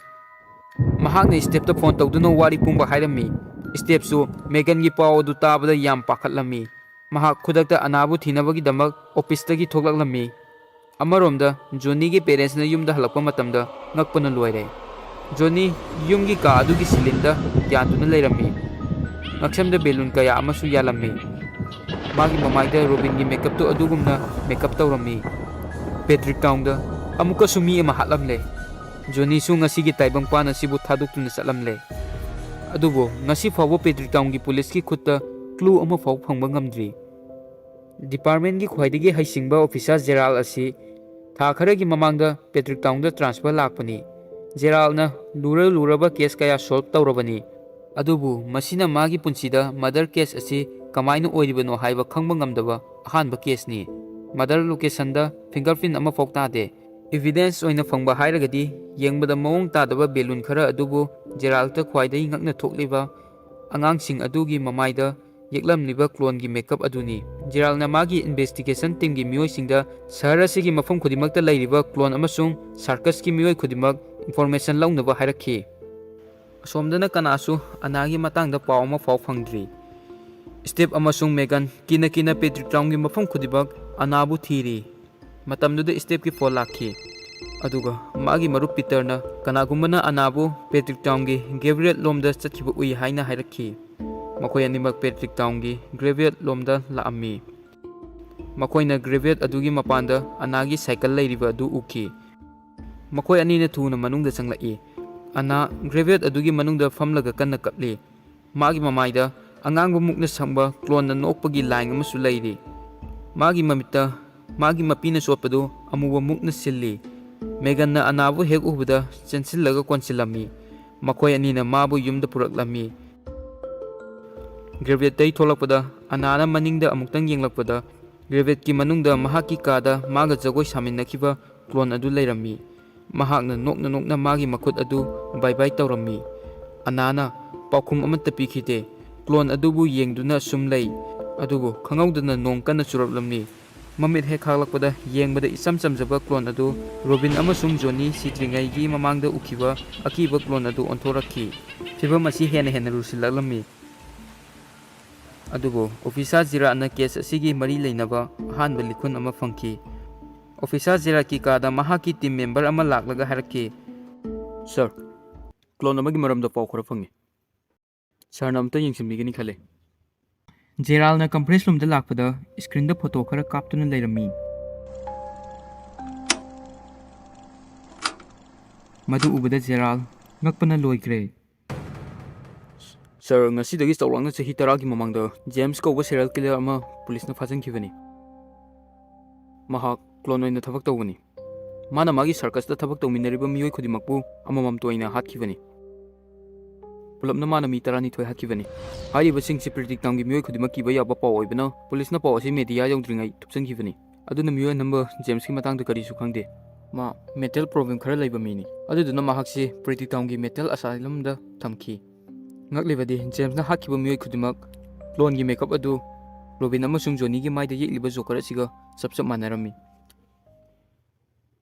ꯃꯍꯥꯛꯅ Stepꯇ phone ꯇꯧꯗꯨꯅ ꯋꯥꯔꯤ ꯄꯨꯝꯕ ꯍꯥꯏꯔꯝꯃꯤ꯫ ꯁ꯭ꯇꯦꯞꯁꯨ ꯃꯦꯒꯟꯒꯤ ꯄꯥꯎ ꯑꯗꯨ ꯇꯥꯕꯗ ꯌꯥꯝ ꯄꯥꯈꯠꯂꯝꯃꯤ꯫ ꯃꯍꯥꯛ ꯈꯨꯗꯛꯇ ꯑꯅꯥꯕꯨ ꯊꯤꯅꯕꯒꯤꯗꯃꯛ ꯑꯣꯐꯤꯁꯇꯒꯤ ꯊꯣꯛꯂꯛꯂꯝꯃꯤ꯫ ꯑꯃꯔꯣꯝꯗ ꯖꯣꯅꯤꯒꯤ ꯄꯦꯔꯦꯟꯁꯅ ꯌꯨꯝꯗ ꯍꯜꯂꯛꯄ ꯃꯇꯝꯗ ꯉꯛꯄꯅ ꯂꯣꯏꯔꯦ꯫ ꯖꯣꯅꯤ ꯌꯨꯝꯒꯤ ꯀꯥ ꯑꯗꯨꯒꯤ ꯁꯤꯂꯤꯡꯗ ꯌꯥꯟꯗꯨꯅ ꯂꯩꯔꯝꯃꯤ꯫ ꯉꯛꯁꯝꯗ ꯕꯦꯂꯨꯟ ꯀꯌꯥ ꯑꯃꯁꯨ ꯌꯥꯜꯂꯝꯃꯤ꯫ ꯃꯥꯒꯤ ꯃꯃꯥꯏꯗ ꯔꯣꯕꯤꯟꯒꯤ ꯃꯦꯀꯞꯇꯨ ꯑꯗꯨꯒꯨꯝꯅ ꯃꯦꯀꯞ ꯇꯧꯔꯝꯃꯤ꯫ ꯄꯦꯇ꯭ꯔꯤꯛ ꯇꯥꯎꯟꯗ ꯑꯃꯨꯛꯀꯁꯨ ꯃꯤ ꯑꯃ ꯍꯥꯠꯂꯝꯂꯦ꯫ ꯖꯣꯅꯤꯁꯨ ꯉꯁꯤꯒꯤ ꯇꯥꯏꯕꯪꯄꯥꯟ ꯑꯁꯤꯕꯨ ꯊꯥꯗꯣꯛꯇꯨꯅ ꯆꯠꯂꯝꯂꯦ꯫ ꯑꯗꯨꯕꯨ ꯉꯁꯤ ꯐꯥꯎꯕ ꯄꯦꯇ꯭ꯔꯤꯛ ꯇꯥꯎꯟꯒꯤ ꯄꯨꯂꯤꯁꯀꯤ ꯈꯨꯠꯇ ꯀ꯭ꯂꯨ ꯑꯃꯐꯥꯎ ꯐꯪꯕ ꯉꯝꯗ꯭ꯔꯤ꯫ ꯗꯤꯄꯥꯔꯠꯃꯦꯟꯒꯤ ꯈ꯭ꯋꯥꯏꯗꯒꯤ ꯍꯩꯁꯤꯡꯕ ꯑꯣꯐꯤꯁꯥꯔ ꯖꯦꯔꯥꯜ ꯑꯁꯤ ꯊꯥ ꯈꯔꯒꯤ ꯃꯃꯥꯡꯗ ꯄꯦꯇ꯭ꯔꯤꯛ ꯇꯥꯎꯟꯗ ꯇ꯭ꯔꯥꯟꯁꯐꯔ ꯂꯥꯛꯄꯅꯤ꯫ ꯖꯦꯔꯥꯜꯅ ꯂꯨꯔ ꯂꯨꯔꯕ ꯀꯦꯁ ꯀꯌꯥ ꯁꯣꯜꯕ ꯇꯧꯔꯕꯅꯤ꯫ ꯑꯗꯨꯕꯨ ꯃꯁꯤꯅ ꯃꯥꯒꯤ ꯄꯨꯟꯁꯤꯗ ꯃꯔꯗꯔ ꯀꯦꯁ ꯑꯁꯤ ꯀꯃꯥꯏꯅ ꯑꯣꯏꯔꯤꯕꯅꯣ ꯍꯥꯏꯕ ꯈꯪꯕ ꯉꯝꯗꯕ ꯑꯍꯥꯟꯕ ꯀꯦꯁꯅꯤ꯫ ꯃꯔꯗꯔ ꯂꯣꯀꯦꯁꯟꯗ ꯐꯤꯡꯒꯔ ꯄ꯭ꯔꯤꯟ ꯑꯃꯐꯥꯎ ꯇꯥꯗꯦ꯫ ꯏꯚꯤꯗꯦꯟꯁ ꯑꯣꯏꯅ ꯐꯪꯕ ꯍꯥꯏꯔꯒꯗꯤ ꯌꯦꯡꯕꯗ ꯃꯑꯣꯡ ꯇꯥꯗꯕ ꯕꯦꯂꯨꯟ ꯈꯔ ꯑꯗꯨꯕꯨ ꯖꯦꯔꯥꯜꯗ ꯈ꯭ꯋꯥꯏꯗꯒꯤ ꯉꯛꯅ ꯊꯣꯛꯂꯤꯕ ꯑꯉꯥꯡꯁꯤꯡ ꯑꯗꯨꯒꯤ ꯃꯃꯥꯏꯗ ꯌꯦꯛꯂꯝꯂꯤꯕ ꯀ꯭ꯂꯣꯟꯒꯤ ꯃꯦꯀꯞ ꯑꯗꯨꯅꯤ꯫ ꯖꯦꯔꯥꯜꯅ ꯃꯥꯒꯤ ꯏꯟꯚꯦꯁꯇꯤꯒꯦꯁꯟ ꯇꯤꯝꯒꯤ ꯃꯤꯑꯣꯏꯁꯤꯡꯗ ꯁꯍꯔ ꯑꯁꯤꯒꯤ ꯃꯐꯝ ꯈꯨꯗꯤꯡꯃꯛꯇ ꯂꯩꯔꯤꯕ ꯀ꯭ꯂꯣꯟ ꯑꯃꯁꯨꯡ ꯁꯥꯔꯀꯁꯀꯤ ꯃꯤꯑꯣꯏ ꯈꯨꯗꯤꯡꯃꯛ ꯏꯟꯐꯣꯔꯃꯦꯁꯟ ꯂꯧꯅꯕ ꯍꯥꯏꯔꯛꯈꯤ꯫ ꯑꯁꯣꯝꯗꯅ ꯀꯅꯥꯁꯨ ꯑꯅꯥꯒꯤ ꯃꯇꯥꯡꯗ ꯄꯥꯎ ꯑꯃ ꯐꯥꯎ ꯐꯪꯗ꯭ꯔꯤ꯫ ꯁ꯭ꯇꯦꯞ ꯑꯃꯁꯨꯡ ꯃꯦꯒꯟ ꯀꯤꯅ ꯀꯤꯅ ꯄꯦꯇ꯭ꯔꯤꯛ ꯇꯥꯎꯟꯒꯤ ꯃꯐꯝ ꯈꯨꯗꯤꯡꯃꯛ ꯑꯅꯥꯕꯨ ꯊꯤꯔꯤ꯫ ꯃꯇꯝꯗꯨꯗ ꯁ꯭ꯇꯦꯞꯀꯤ ꯐꯣꯟ ꯂꯥꯛꯈꯤ꯫ ꯑꯗꯨꯒ ꯃꯥꯒꯤ ꯃꯔꯨꯞ ꯄꯤꯇꯔꯅ ꯀꯅꯥꯒꯨꯝꯕꯅ ꯑꯅꯥꯕꯨ ꯄꯦꯇ꯭ꯔꯤꯛ ꯇꯥꯎꯟꯒꯤ ꯒꯦꯕ꯭ꯔꯤꯌꯦꯠ ꯂꯣꯝꯗ ꯆꯠꯈꯤꯕ ꯎꯏ ꯍꯥꯏꯅ ꯍꯥꯏꯔꯛꯈꯤ꯫ ꯃꯈꯣꯏ ꯑꯅꯤꯃꯛ ꯄꯦꯇ꯭ꯔꯤꯛ ꯇꯥꯎꯟꯒꯤ ꯒ꯭ꯔꯦꯚꯤꯌꯦꯠ ꯂꯣꯝꯗ ꯂꯥꯛꯑꯝꯃꯤ꯫ ꯃꯈꯣꯏꯅ ꯒ꯭ꯔꯦꯚꯤꯌꯦꯠ ꯑꯗꯨꯒꯤ ꯃꯄꯥꯟꯗ ꯑꯅꯥꯒꯤ ꯁꯥꯏꯀꯜ ꯂꯩꯔꯤꯕ ꯑꯗꯨ ꯎꯈꯤ꯫ ꯃꯈꯣꯏ ꯑꯅꯤꯅ ꯊꯨꯅ ꯃꯅꯨꯡꯗ ꯆꯪꯂꯛꯏ꯫ ꯑꯅꯥ ꯒ꯭ꯔꯦꯚꯤꯌꯦꯠ ꯑꯗꯨꯒꯤ ꯃꯅꯨꯡꯗ ꯐꯝꯂꯒ ꯀꯟꯅ ꯀꯞꯂꯤ꯫ ꯃꯥꯒꯤ ꯃꯃꯥꯏꯗ ꯑꯉꯥꯡꯕ ꯃꯨꯛꯅ ꯁꯪꯕ ꯀ꯭ꯂꯣꯟꯅ ꯅꯣꯛꯄꯒꯤ ꯂꯥꯏꯟ ꯑꯃꯁꯨ ꯂꯩꯔꯤ꯫ ꯃꯥꯒꯤ ꯃꯃꯤꯠꯇ ꯃꯥꯒꯤ ꯃꯄꯤꯅ ꯆꯣꯠꯄꯗꯨ ꯑꯃꯨꯕ ꯃꯨꯛꯅ ꯁꯤꯜꯂꯤ꯫ ꯃꯦꯒꯟꯅ ꯑꯅꯥꯕꯨ ꯍꯦꯛ ꯎꯕꯗ ꯆꯦꯟꯁꯤꯜꯂꯒ ꯀꯣꯟꯁꯤꯜꯂꯝꯃꯤ꯫ ꯃꯈꯣꯏ ꯑꯅꯤꯅ ꯃꯥꯕꯨ ꯌꯨꯝꯗ ꯄꯨꯔꯛꯂꯝꯃꯤ꯫ ꯒ꯭ꯔꯦꯚꯤꯌꯦꯠꯇꯒꯤ ꯊꯣꯛꯂꯛꯄꯗ ꯑꯅꯥꯅ ꯃꯅꯤꯡꯗ ꯑꯃꯨꯛꯇꯪ ꯌꯦꯡꯂꯛꯄꯗ ꯒ꯭ꯔꯦꯚꯤꯌꯦꯠꯀꯤ ꯃꯅꯨꯡꯗ ꯃꯍꯥꯛꯀꯤ ꯀꯥꯗ ꯃꯥꯒ ꯖꯒꯣꯏ ꯁꯥꯃꯤꯟꯅꯈꯤꯕ ꯀ꯭ꯂꯣꯟ ꯑꯗꯨ ꯂꯩꯔꯝꯃꯤ꯫ ꯃꯍꯥꯛꯅ ꯅꯣꯛꯅ ꯅꯣꯛꯅ ꯃꯥꯒꯤ ꯃꯈꯨꯠ ꯑꯗꯨ ꯕꯥꯏ ꯕꯥꯏ ꯇꯧꯔꯝꯃꯤ꯫ ꯑꯅꯥꯅ ꯄꯥꯎꯈꯨꯝ ꯑꯃꯠꯇ ꯄꯤꯈꯤꯗꯦ꯫ ꯀ꯭ꯂꯣꯟ ꯑꯗꯨꯕꯨ ꯌꯦꯡꯗꯨꯅ ꯁꯨꯝ ꯂꯩ꯫ ꯑꯗꯨꯕꯨ ꯈꯪꯍꯧꯗꯅ ꯅꯣꯡ ꯀꯟꯅ ꯆꯨꯔꯛꯂꯝꯃꯤ꯫ ꯃꯃꯤꯠ ꯍꯦꯛ ꯈꯥꯛꯂꯛꯄꯗ, ꯌꯦꯡꯕꯗ ꯏꯆꯝ ꯆꯝꯖꯕ ꯀ꯭ꯂꯣꯟ ꯑꯗꯨ ꯔꯣꯕꯤꯟ ꯑꯃꯁꯨꯡ ꯖꯣꯅꯤ ꯁꯤꯗ꯭ꯔꯤꯉꯩꯒꯤ ꯃꯃꯥꯡꯗ ꯎꯈꯤꯕ ꯑꯀꯤꯕ ꯀ꯭ꯂꯣꯟ ꯑꯗꯨ ꯑꯣꯟꯊꯣꯔꯛꯈꯤ꯫ ꯐꯤꯚꯝ ꯑꯁꯤ ꯍꯦꯟꯅ ꯍꯦꯟꯅ ꯂꯨꯁꯤꯜꯂꯛꯂꯝꯃꯤ꯫ ꯑꯗꯨꯕꯨ ꯑꯣꯐꯤꯁꯥꯔ ꯖꯤꯔꯥꯠꯅ ꯀꯦꯁ ꯑꯁꯤꯒꯤ ꯃꯔꯤ ꯂꯩꯅꯕ ꯑꯍꯥꯟꯕ ꯂꯤꯈꯨꯟ ꯑꯃ ꯐꯪꯈꯤ꯫ ꯑꯣꯐꯤꯁꯥꯔ ꯖꯤꯔꯥꯠꯀꯤ ꯀꯥꯗ ꯃꯍꯥꯛꯀꯤ ꯇꯤꯝ ꯃꯦꯝꯕꯔ ꯑꯃ ꯂꯥꯛꯂꯒ ꯍꯥꯏꯔꯛꯈꯤ, "ꯁꯥꯔ, ꯀ꯭ꯂꯣꯟ ꯑꯃꯒꯤ ꯃꯔꯝꯗ ꯄꯥꯎ ꯈꯔ ꯐꯪꯉꯤ꯫ ꯁꯥꯔꯅ ꯑꯃꯨꯛꯇ ꯌꯦꯡꯁꯤꯟꯕꯤꯒꯅꯤ ꯈꯜꯂꯤ꯫" ꯖꯦꯔꯥꯜꯅ ꯀꯟꯐ꯭ꯔꯦꯟꯁ ꯔꯨꯝꯗ ꯂꯥꯛꯄꯗ ꯁ꯭ꯀ꯭ꯔꯤꯟꯗ ꯐꯣꯇꯣ ꯈꯔ ꯀꯥꯞꯇꯨꯅ ꯂꯩꯔꯝꯃꯤ꯫ ꯃꯗꯨ ꯎꯕꯗ ꯖꯦꯔꯥꯜ ꯉꯛꯄꯅ ꯂꯣꯏꯈ꯭ꯔꯦ꯫ "ꯁꯥꯔ, ꯉꯁꯤꯗꯒꯤ ꯆꯥꯎꯔꯥꯛꯅ ꯆꯍꯤ ꯇꯔꯥꯒꯤ ꯃꯃꯥꯡꯗ ꯖꯦꯝꯁ ꯀꯧꯕ ꯁꯦꯔꯤꯌꯦꯜ ꯀꯤꯂꯔ ꯑꯃ ꯄꯨꯂꯤꯁꯅ ꯐꯥꯖꯤꯟꯈꯤꯕꯅꯤ꯫ ꯃꯍꯥꯛ ꯀ꯭ꯂꯣꯟ ꯑꯣꯏꯅ ꯊꯕꯛ ꯇꯧꯕꯅꯤ꯫ ꯃꯥꯅ ꯃꯥꯒꯤ ꯁꯔꯀꯁꯇ ꯊꯕꯛ ꯇꯧꯃꯤꯟꯅꯔꯤꯕ ꯃꯤꯑꯣꯏ ꯈꯨꯗꯤꯡꯃꯛꯄꯨ ꯑꯃꯃꯝꯇ ꯑꯣꯏꯅ ꯍꯥꯠꯈꯤꯕꯅꯤ꯫ ꯄꯨꯂꯞꯅ ꯃꯥꯅ ꯃꯤ ꯇꯔꯥꯅꯤꯊꯣꯏ ꯍꯥꯠꯈꯤꯕꯅꯤ꯫ ꯍꯥꯏꯔꯤꯕꯁꯤꯡꯁꯤ ꯄ꯭ꯔꯤꯗꯤꯛ ꯇꯥꯎꯟꯒꯤ ꯃꯤꯑꯣꯏ ꯈꯨꯗꯤꯡꯃꯛ ꯀꯤꯕ ꯌꯥꯕ ꯄꯥꯎ ꯑꯣꯏꯕꯅ ꯄꯨꯂꯤꯁꯅ ꯄꯥꯎ ꯑꯁꯤ ꯃꯦꯗꯤꯌꯥ ꯌꯧꯗ꯭ꯔꯤꯉꯩ ꯊꯨꯞꯆꯟꯈꯤꯕꯅꯤ꯫ ꯑꯗꯨꯅ ꯃꯤꯑꯣꯏ ꯑꯅꯝꯕ ꯖꯦꯝꯁꯀꯤ ꯃꯇꯥꯡꯗ ꯀꯔꯤꯁꯨ ꯈꯪꯗꯦ꯫ ꯃꯥ ꯃꯦꯟꯇꯦꯜ ꯄ꯭ꯔꯣꯕ꯭ꯂꯦꯝ ꯈꯔ ꯂꯩꯕ ꯃꯤꯅꯤ꯫ ꯑꯗꯨꯗꯨꯅ ꯃꯍꯥꯛꯁꯤ ꯄ꯭ꯔꯤꯗꯤꯛ ꯇꯥꯎꯟꯒꯤ ꯃꯦꯟꯇꯦꯜ ꯑꯁꯥꯏꯂꯝꯗ ꯊꯝꯈꯤ꯫" ꯉꯛꯂꯤꯕꯗꯤ ꯖꯦꯝꯁꯅ ꯍꯥꯠꯈꯤꯕ ꯃꯤꯑꯣꯏ ꯈꯨꯗꯤꯡꯃꯛ ꯀ꯭ꯂꯣꯟꯒꯤ ꯃꯦꯀꯞ ꯑꯗꯨ ꯔꯣꯕꯤꯟ ꯑꯃꯁꯨꯡ ꯖꯣꯅꯤꯒꯤ ꯃꯥꯏꯗ ꯌꯦꯛꯂꯤꯕ ꯖꯣꯀꯔ ꯑꯁꯤꯒ ꯆꯞ ꯆꯞ ꯃꯥꯟꯅꯔꯝꯃꯤ꯫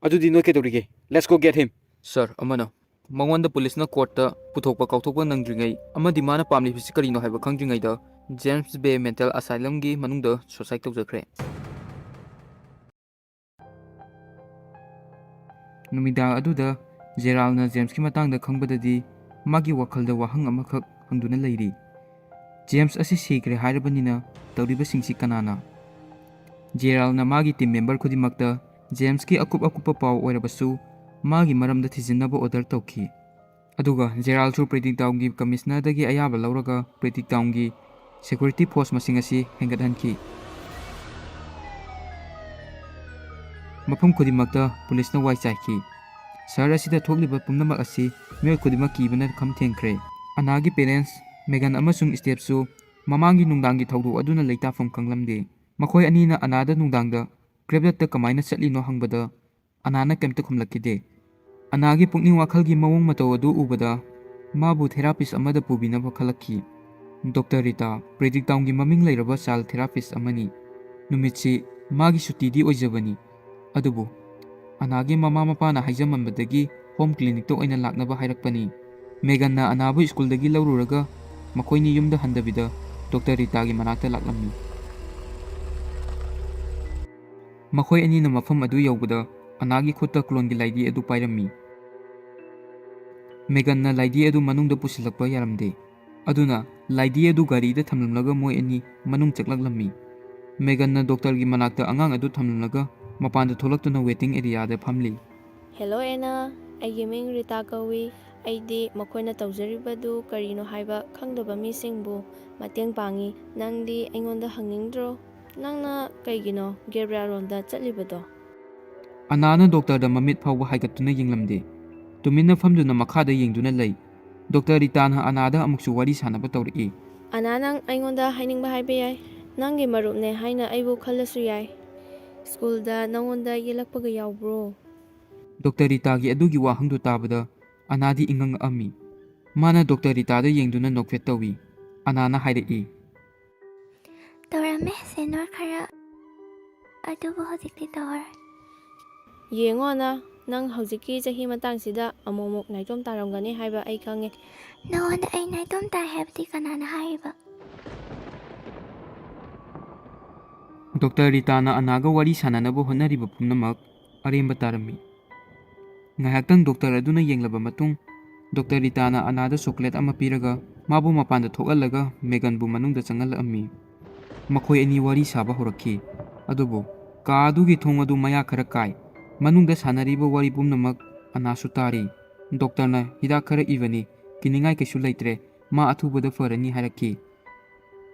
"ꯑꯗꯨꯗꯤ ꯅꯣꯏ ꯀꯩꯗꯧꯔꯤꯒꯦ? Let's go get him!" ꯁꯥꯔ ꯑꯃꯅ ꯃꯉꯣꯟꯗ ꯄꯨꯂꯤꯁꯅ ꯀꯣꯔꯠꯇ ꯄꯨꯊꯣꯛꯄ ꯀꯥꯎꯊꯣꯛꯄ ꯅꯪꯗ꯭ꯔꯤꯉꯩ ꯑꯃꯗꯤ ꯃꯥꯅ ꯄꯥꯝꯂꯤꯕꯁꯤ ꯀꯔꯤꯅꯣ ꯍꯥꯏꯕ ꯈꯪꯗ꯭ꯔꯤꯉꯩꯗ ꯖꯦꯝꯁ ꯕꯦ ꯃꯦꯟꯇꯦꯜ ꯑꯁꯥꯏꯂꯝꯒꯤ ꯃꯅꯨꯡꯗ ꯁꯨꯁꯥꯏꯗ ꯇꯧꯖꯈ꯭ꯔꯦ꯫ ꯅꯨꯃꯤꯗꯥꯡ ꯑꯗꯨꯗ ꯖꯦꯔꯥꯜꯅ ꯖꯦꯝꯁꯀꯤ ꯃꯇꯥꯡꯗ ꯈꯪꯕꯗꯗꯤ ꯃꯥꯒꯤ ꯋꯥꯈꯜꯗ ꯋꯥꯍꯪ ꯑꯃꯈꯛ ꯍꯪꯗꯨꯅ ꯂꯩꯔꯤ꯫ ꯖꯦꯝꯁ ꯑꯁꯤ ꯁꯤꯈ꯭ꯔꯦ ꯍꯥꯏꯔꯕꯅꯤꯅ ꯇꯧꯔꯤꯕꯁꯤꯡꯁꯤ ꯀꯅꯥꯅ? ꯖꯦꯔꯥꯜꯅ ꯃꯥꯒꯤ ꯇꯤꯝ ꯃꯦꯝꯕꯔ ꯈꯨꯗꯤꯡꯃꯛꯇ ꯖꯦꯝꯁꯀꯤ ꯑꯀꯨꯞ ꯑꯀꯨꯞꯄ ꯄꯥꯎ ꯑꯣꯏꯔꯕꯁꯨ ꯃꯥꯒꯤ ꯃꯔꯝꯗ ꯊꯤꯖꯤꯟꯅꯕ ꯑꯣꯔꯗꯔ ꯇꯧꯈꯤ꯫ ꯑꯗꯨꯒ ꯖꯦꯔꯥꯜꯁꯨ ꯄ꯭ꯔꯤꯗꯤꯛ ꯇꯥꯎꯟꯒꯤ ꯀꯃꯤꯁꯅꯔꯗꯒꯤ ꯑꯌꯥꯕ ꯂꯧꯔꯒ ꯄ꯭ꯔꯤꯗꯤꯛ ꯇꯥꯎꯟꯒꯤ ꯁꯦꯀ꯭ꯌꯨꯔꯤꯇꯤ ꯐꯣꯔꯁ ꯃꯁꯤꯡ ꯑꯁꯤ ꯍꯦꯟꯒꯠꯍꯟꯈꯤ꯫ ꯃꯐꯝ ꯈꯨꯗꯤꯡꯃꯛꯇ ꯄꯨꯂꯤꯁꯅ ꯋꯥꯏ ꯆꯥꯏꯈꯤ꯫ ꯁꯍꯔ ꯑꯁꯤꯗ ꯊꯣꯛꯂꯤꯕ ꯄꯨꯝꯅꯃꯛ ꯑꯁꯤ ꯃꯤꯑꯣꯏ ꯈꯨꯗꯤꯡꯃꯛ ꯀꯤꯕꯅ ꯈꯝ ꯊꯦꯡꯈ꯭ꯔꯦ꯫ ꯑꯅꯥꯒꯤ ꯄꯦꯔꯦꯟꯁ ꯃꯦꯒꯟ ꯑꯃꯁꯨꯡ ꯁ꯭ꯇꯦꯞꯁꯨ ꯃꯃꯥꯡꯒꯤ ꯅꯨꯡꯗꯥꯡꯒꯤ ꯊꯧꯗꯣꯛ ꯑꯗꯨꯅ ꯂꯩꯇꯥꯐꯝ ꯈꯪꯂꯝꯗꯦ꯫ ꯃꯈꯣꯏ ꯑꯅꯤꯅ ꯑꯅꯥꯗ ꯅꯨꯡꯗꯥꯡꯗ ꯀ꯭ꯔꯦꯞꯂꯠꯇ ꯀꯃꯥꯏꯅ ꯆꯠꯂꯤꯅꯣ ꯍꯪꯕꯗ ꯑꯅꯥꯅ ꯀꯩꯝꯇ ꯈꯨꯝꯂꯛꯈꯤꯗꯦ꯫ ꯑꯅꯥꯒꯤ ꯄꯨꯛꯅꯤꯡ ꯋꯥꯈꯜꯒꯤ ꯃꯑꯣꯡ ꯃꯇꯧ ꯑꯗꯨ ꯎꯕꯗ ꯃꯥꯕꯨ ꯊꯦꯔꯥꯄꯤꯁ ꯑꯃꯗ ꯄꯨꯕꯤꯅꯕ ꯈꯜꯂꯛꯈꯤ꯫ ꯗꯣꯛꯇꯔ ꯔꯤꯇꯥ, ꯄ꯭ꯔꯤꯗꯤꯛ ꯇꯥꯎꯟꯒꯤ ꯃꯃꯤꯡ ꯂꯩꯔꯕ ꯆꯥꯏꯜ ꯊꯦꯔꯥꯄꯤꯁ ꯑꯃꯅꯤ꯫ ꯅꯨꯃꯤꯠꯁꯤ ꯃꯥꯒꯤ ꯁꯨꯇꯤꯗꯤ ꯑꯣꯏꯖꯕꯅꯤ꯫ ꯑꯗꯨꯕꯨ ꯑꯅꯥꯒꯤ ꯃꯃꯥ ꯃꯄꯥꯅ ꯍꯥꯏꯖꯃꯟꯕꯗꯒꯤ ꯍꯣꯝ ꯀ꯭ꯂꯤꯅꯤꯛꯇ ꯑꯣꯏꯅ ꯂꯥꯛꯅꯕ ꯍꯥꯏꯔꯛꯄꯅꯤ꯫ ꯃꯦꯒꯟꯅ ꯑꯅꯥꯕꯨ ꯁ꯭ꯀꯨꯜꯗꯒꯤ ꯂꯧꯔꯨꯔꯒ ꯃꯈꯣꯏꯅꯤ ꯌꯨꯝꯗ ꯍꯟꯗꯕꯤꯗ ꯗꯣꯛꯇꯔ ꯔꯤꯇꯥꯒꯤ ꯃꯅꯥꯛꯇ ꯂꯥꯛꯂꯝꯃꯤ꯫ ꯃꯈꯣꯏ ꯑꯅꯤꯅ ꯃꯐꯝ ꯑꯗꯨ ꯌꯧꯕꯗ ꯑꯅꯥꯒꯤ ꯈꯨꯠꯇ ꯀ꯭ꯂꯣꯟꯒꯤ ꯂꯥꯏꯗꯤ ꯑꯗꯨ ꯄꯥꯏꯔꯝꯃꯤ꯫ ꯃꯦꯒꯟꯅ ꯂꯥꯏꯗꯤ ꯑꯗꯨ ꯃꯅꯨꯡꯗ ꯄꯨꯁꯤꯜꯂꯛꯄ ꯌꯥꯔꯝꯗꯦ꯫ ꯑꯗꯨꯅ ꯂꯥꯏꯗꯤ ꯑꯗꯨ ꯒꯥꯔꯤꯗ ꯊꯝꯂꯝꯂꯒ ꯃꯣꯏ ꯑꯅꯤ ꯃꯅꯨꯡ ꯆꯪꯂꯛꯂꯝꯃꯤ꯫ ꯃꯦꯒꯟꯅ ꯗꯣꯛꯇꯔꯒꯤ ꯃꯅꯥꯛꯇ ꯑꯉꯥꯡ ꯑꯗꯨ ꯊꯝꯂꯝꯂꯒ ꯃꯄꯥꯟꯗ ꯊꯣꯛꯂꯛꯇꯨꯅ ꯋꯦꯇꯤꯡ ꯑꯦꯔꯤꯌꯥꯗ ꯐꯝꯂꯤ꯫ "ꯍꯦꯂꯣ ꯑꯦꯅꯥ, ꯑꯩꯒꯤ ꯃꯤꯡ ꯔꯤꯇꯥ ꯀꯧꯏ꯫ ꯑꯩꯗꯤ ꯃꯈꯣꯏꯅ ꯇꯧꯖꯔꯤꯕꯗꯨ ꯀꯔꯤꯅꯣ ꯍꯥꯏꯕ ꯈꯪꯗꯕ ꯃꯤꯁꯤꯡꯕꯨ ꯃꯇꯦꯡ ꯄꯥꯡꯏ꯫ ꯅꯪꯗꯤ ꯑꯩꯉꯣꯟꯗ ꯍꯪꯅꯤꯡꯗ꯭ꯔꯣ? ꯅꯪꯅ ꯀꯩꯒꯤꯅꯣ ꯒꯦꯕ꯭ꯔꯤꯌꯥꯔꯣꯟꯗ ꯆꯠꯂꯤꯕꯗꯣ?" ꯑꯅꯥꯅ ꯗꯣꯛꯇꯔꯗ ꯃꯃꯤꯠ ꯐꯥꯎꯕ ꯍꯥꯏꯒꯠꯇꯨꯅ ꯌꯦꯡꯂꯝꯗꯦ꯫ ꯇꯨꯃꯤꯟꯅ ꯐꯝꯗꯨꯅ ꯃꯈꯥꯗ ꯌꯦꯡꯗꯨꯅ ꯂꯩ꯫ ꯗꯣꯛꯇꯔ ꯔꯤꯇꯥꯅ ꯑꯅꯥꯗ ꯑꯃꯨꯛꯁꯨ ꯋꯥꯔꯤ ꯁꯥꯟꯅꯕ ꯇꯧꯔꯛꯏ꯫ "ꯑꯅꯥ, ꯅꯪ ꯑꯩꯉꯣꯟꯗ ꯍꯥꯏꯅꯤꯡꯕ ꯍꯥꯏꯕ ꯌꯥꯏ꯫ ꯅꯪꯒꯤ ꯃꯔꯨꯞꯅꯦ ꯍꯥꯏꯅ ꯑꯩꯕꯨ ꯈꯜꯂꯁꯨ ꯌꯥꯏ꯫ ꯁ꯭ꯀꯨꯜꯗ ꯅꯪꯉꯣꯟꯗ ꯌꯦꯜꯂꯛꯄꯒ ꯌꯥꯎꯕ꯭ꯔꯣ?" ꯗꯣꯛꯇꯔ ꯔꯤꯇꯥꯒꯤ ꯑꯗꯨꯒꯤ ꯋꯥꯍꯪꯗꯨ ꯇꯥꯕꯗ ꯑꯅꯥꯗꯤ ꯏꯉꯛ ꯉꯛꯑꯝꯃꯤ꯫ ꯃꯥꯅ ꯗꯣꯛꯇꯔ ꯔꯤꯇꯥꯗ ꯌꯦꯡꯗꯨꯅ ꯅꯣꯛꯐꯦꯠ ꯇꯧꯏ꯫ ꯑꯅꯥꯅ ꯍꯥꯏꯔꯛꯏ꯫ "ꯇꯧꯔꯝꯃꯦ, ꯁꯦꯅꯣꯔ, ꯈꯔ꯫ ꯑꯗꯨꯕꯨ ꯍꯧꯖꯤꯛꯇꯤ ꯇꯧꯔꯦ꯫" "ꯌꯦꯡꯉꯣ ꯑꯅꯥ, ꯅꯪ ꯍꯧꯖꯤꯛꯀꯤ ꯆꯍꯤ ꯃꯇꯥꯡꯁꯤꯗ ꯑꯃꯨꯛ ꯑꯃꯨꯛ ꯅꯥꯏꯇꯣꯝ ꯇꯥꯔꯝꯒꯅꯤ ꯍꯥꯏꯕ ꯑꯩ ꯈꯪꯉꯦ꯫" "ꯅꯉꯣꯟꯗ ꯑꯩ ꯅꯥꯏꯇꯣꯝ ꯇꯥꯏ ꯍꯥꯏꯕꯗꯤ ꯀꯅꯥꯅ ꯍꯥꯏꯔꯤꯕ?" ꯗꯣꯛꯇꯔ ꯔꯤꯇꯥꯅ ꯑꯅꯥꯒ ꯋꯥꯔꯤ ꯁꯥꯟꯅꯅꯕ ꯍꯣꯠꯅꯔꯤꯕ ꯄꯨꯝꯅꯃꯛ ꯑꯔꯦꯝꯕ ꯇꯥꯔꯝꯃꯤ꯫ ꯉꯥꯏꯍꯥꯛꯇꯪ ꯗꯣꯛꯇꯔ ꯑꯗꯨꯅ ꯌꯦꯡꯂꯕ ꯃꯇꯨꯡ, ꯗꯣꯛꯇꯔ ꯔꯤꯇꯥꯅ ꯑꯅꯥꯗ ꯆꯣꯀ꯭ꯂꯦꯠ ꯑꯃ ꯄꯤꯔꯒ ꯃꯥꯕꯨ ꯃꯄꯥꯟꯗ ꯊꯣꯛꯍꯜꯂꯒ ꯃꯦꯒꯟꯕꯨ ꯃꯅꯨꯡꯗ ꯆꯪꯍꯜꯂꯛꯂꯝꯃꯤ꯫ ꯃꯈꯣꯏ ꯑꯅꯤ ꯋꯥꯔꯤ ꯁꯥꯕ ꯍꯧꯔꯛꯈꯤ꯫ ꯑꯗꯨꯕꯨ ꯀꯥ ꯑꯗꯨꯒꯤ ꯊꯣꯡ ꯑꯗꯨ ꯃꯌꯥ ꯈꯔ ꯀꯥꯏ꯫ ꯃꯅꯨꯡꯗ ꯁꯥꯟꯅꯔꯤꯕ ꯋꯥꯔꯤ ꯄꯨꯝꯅꯃꯛ ꯑꯅꯥꯁꯨ ꯇꯥꯔꯤ꯫ ꯗꯣꯛꯇꯔꯅ ꯍꯤꯗꯥꯛ ꯈꯔ ꯏꯕꯅꯤ, ꯀꯤꯅꯤꯡꯉꯥꯏ ꯀꯩꯁꯨ ꯂꯩꯇ꯭ꯔꯦ, ꯃꯥ ꯑꯊꯨꯕꯗ ꯐꯔꯅꯤ ꯍꯥꯏꯔꯛꯈꯤ꯫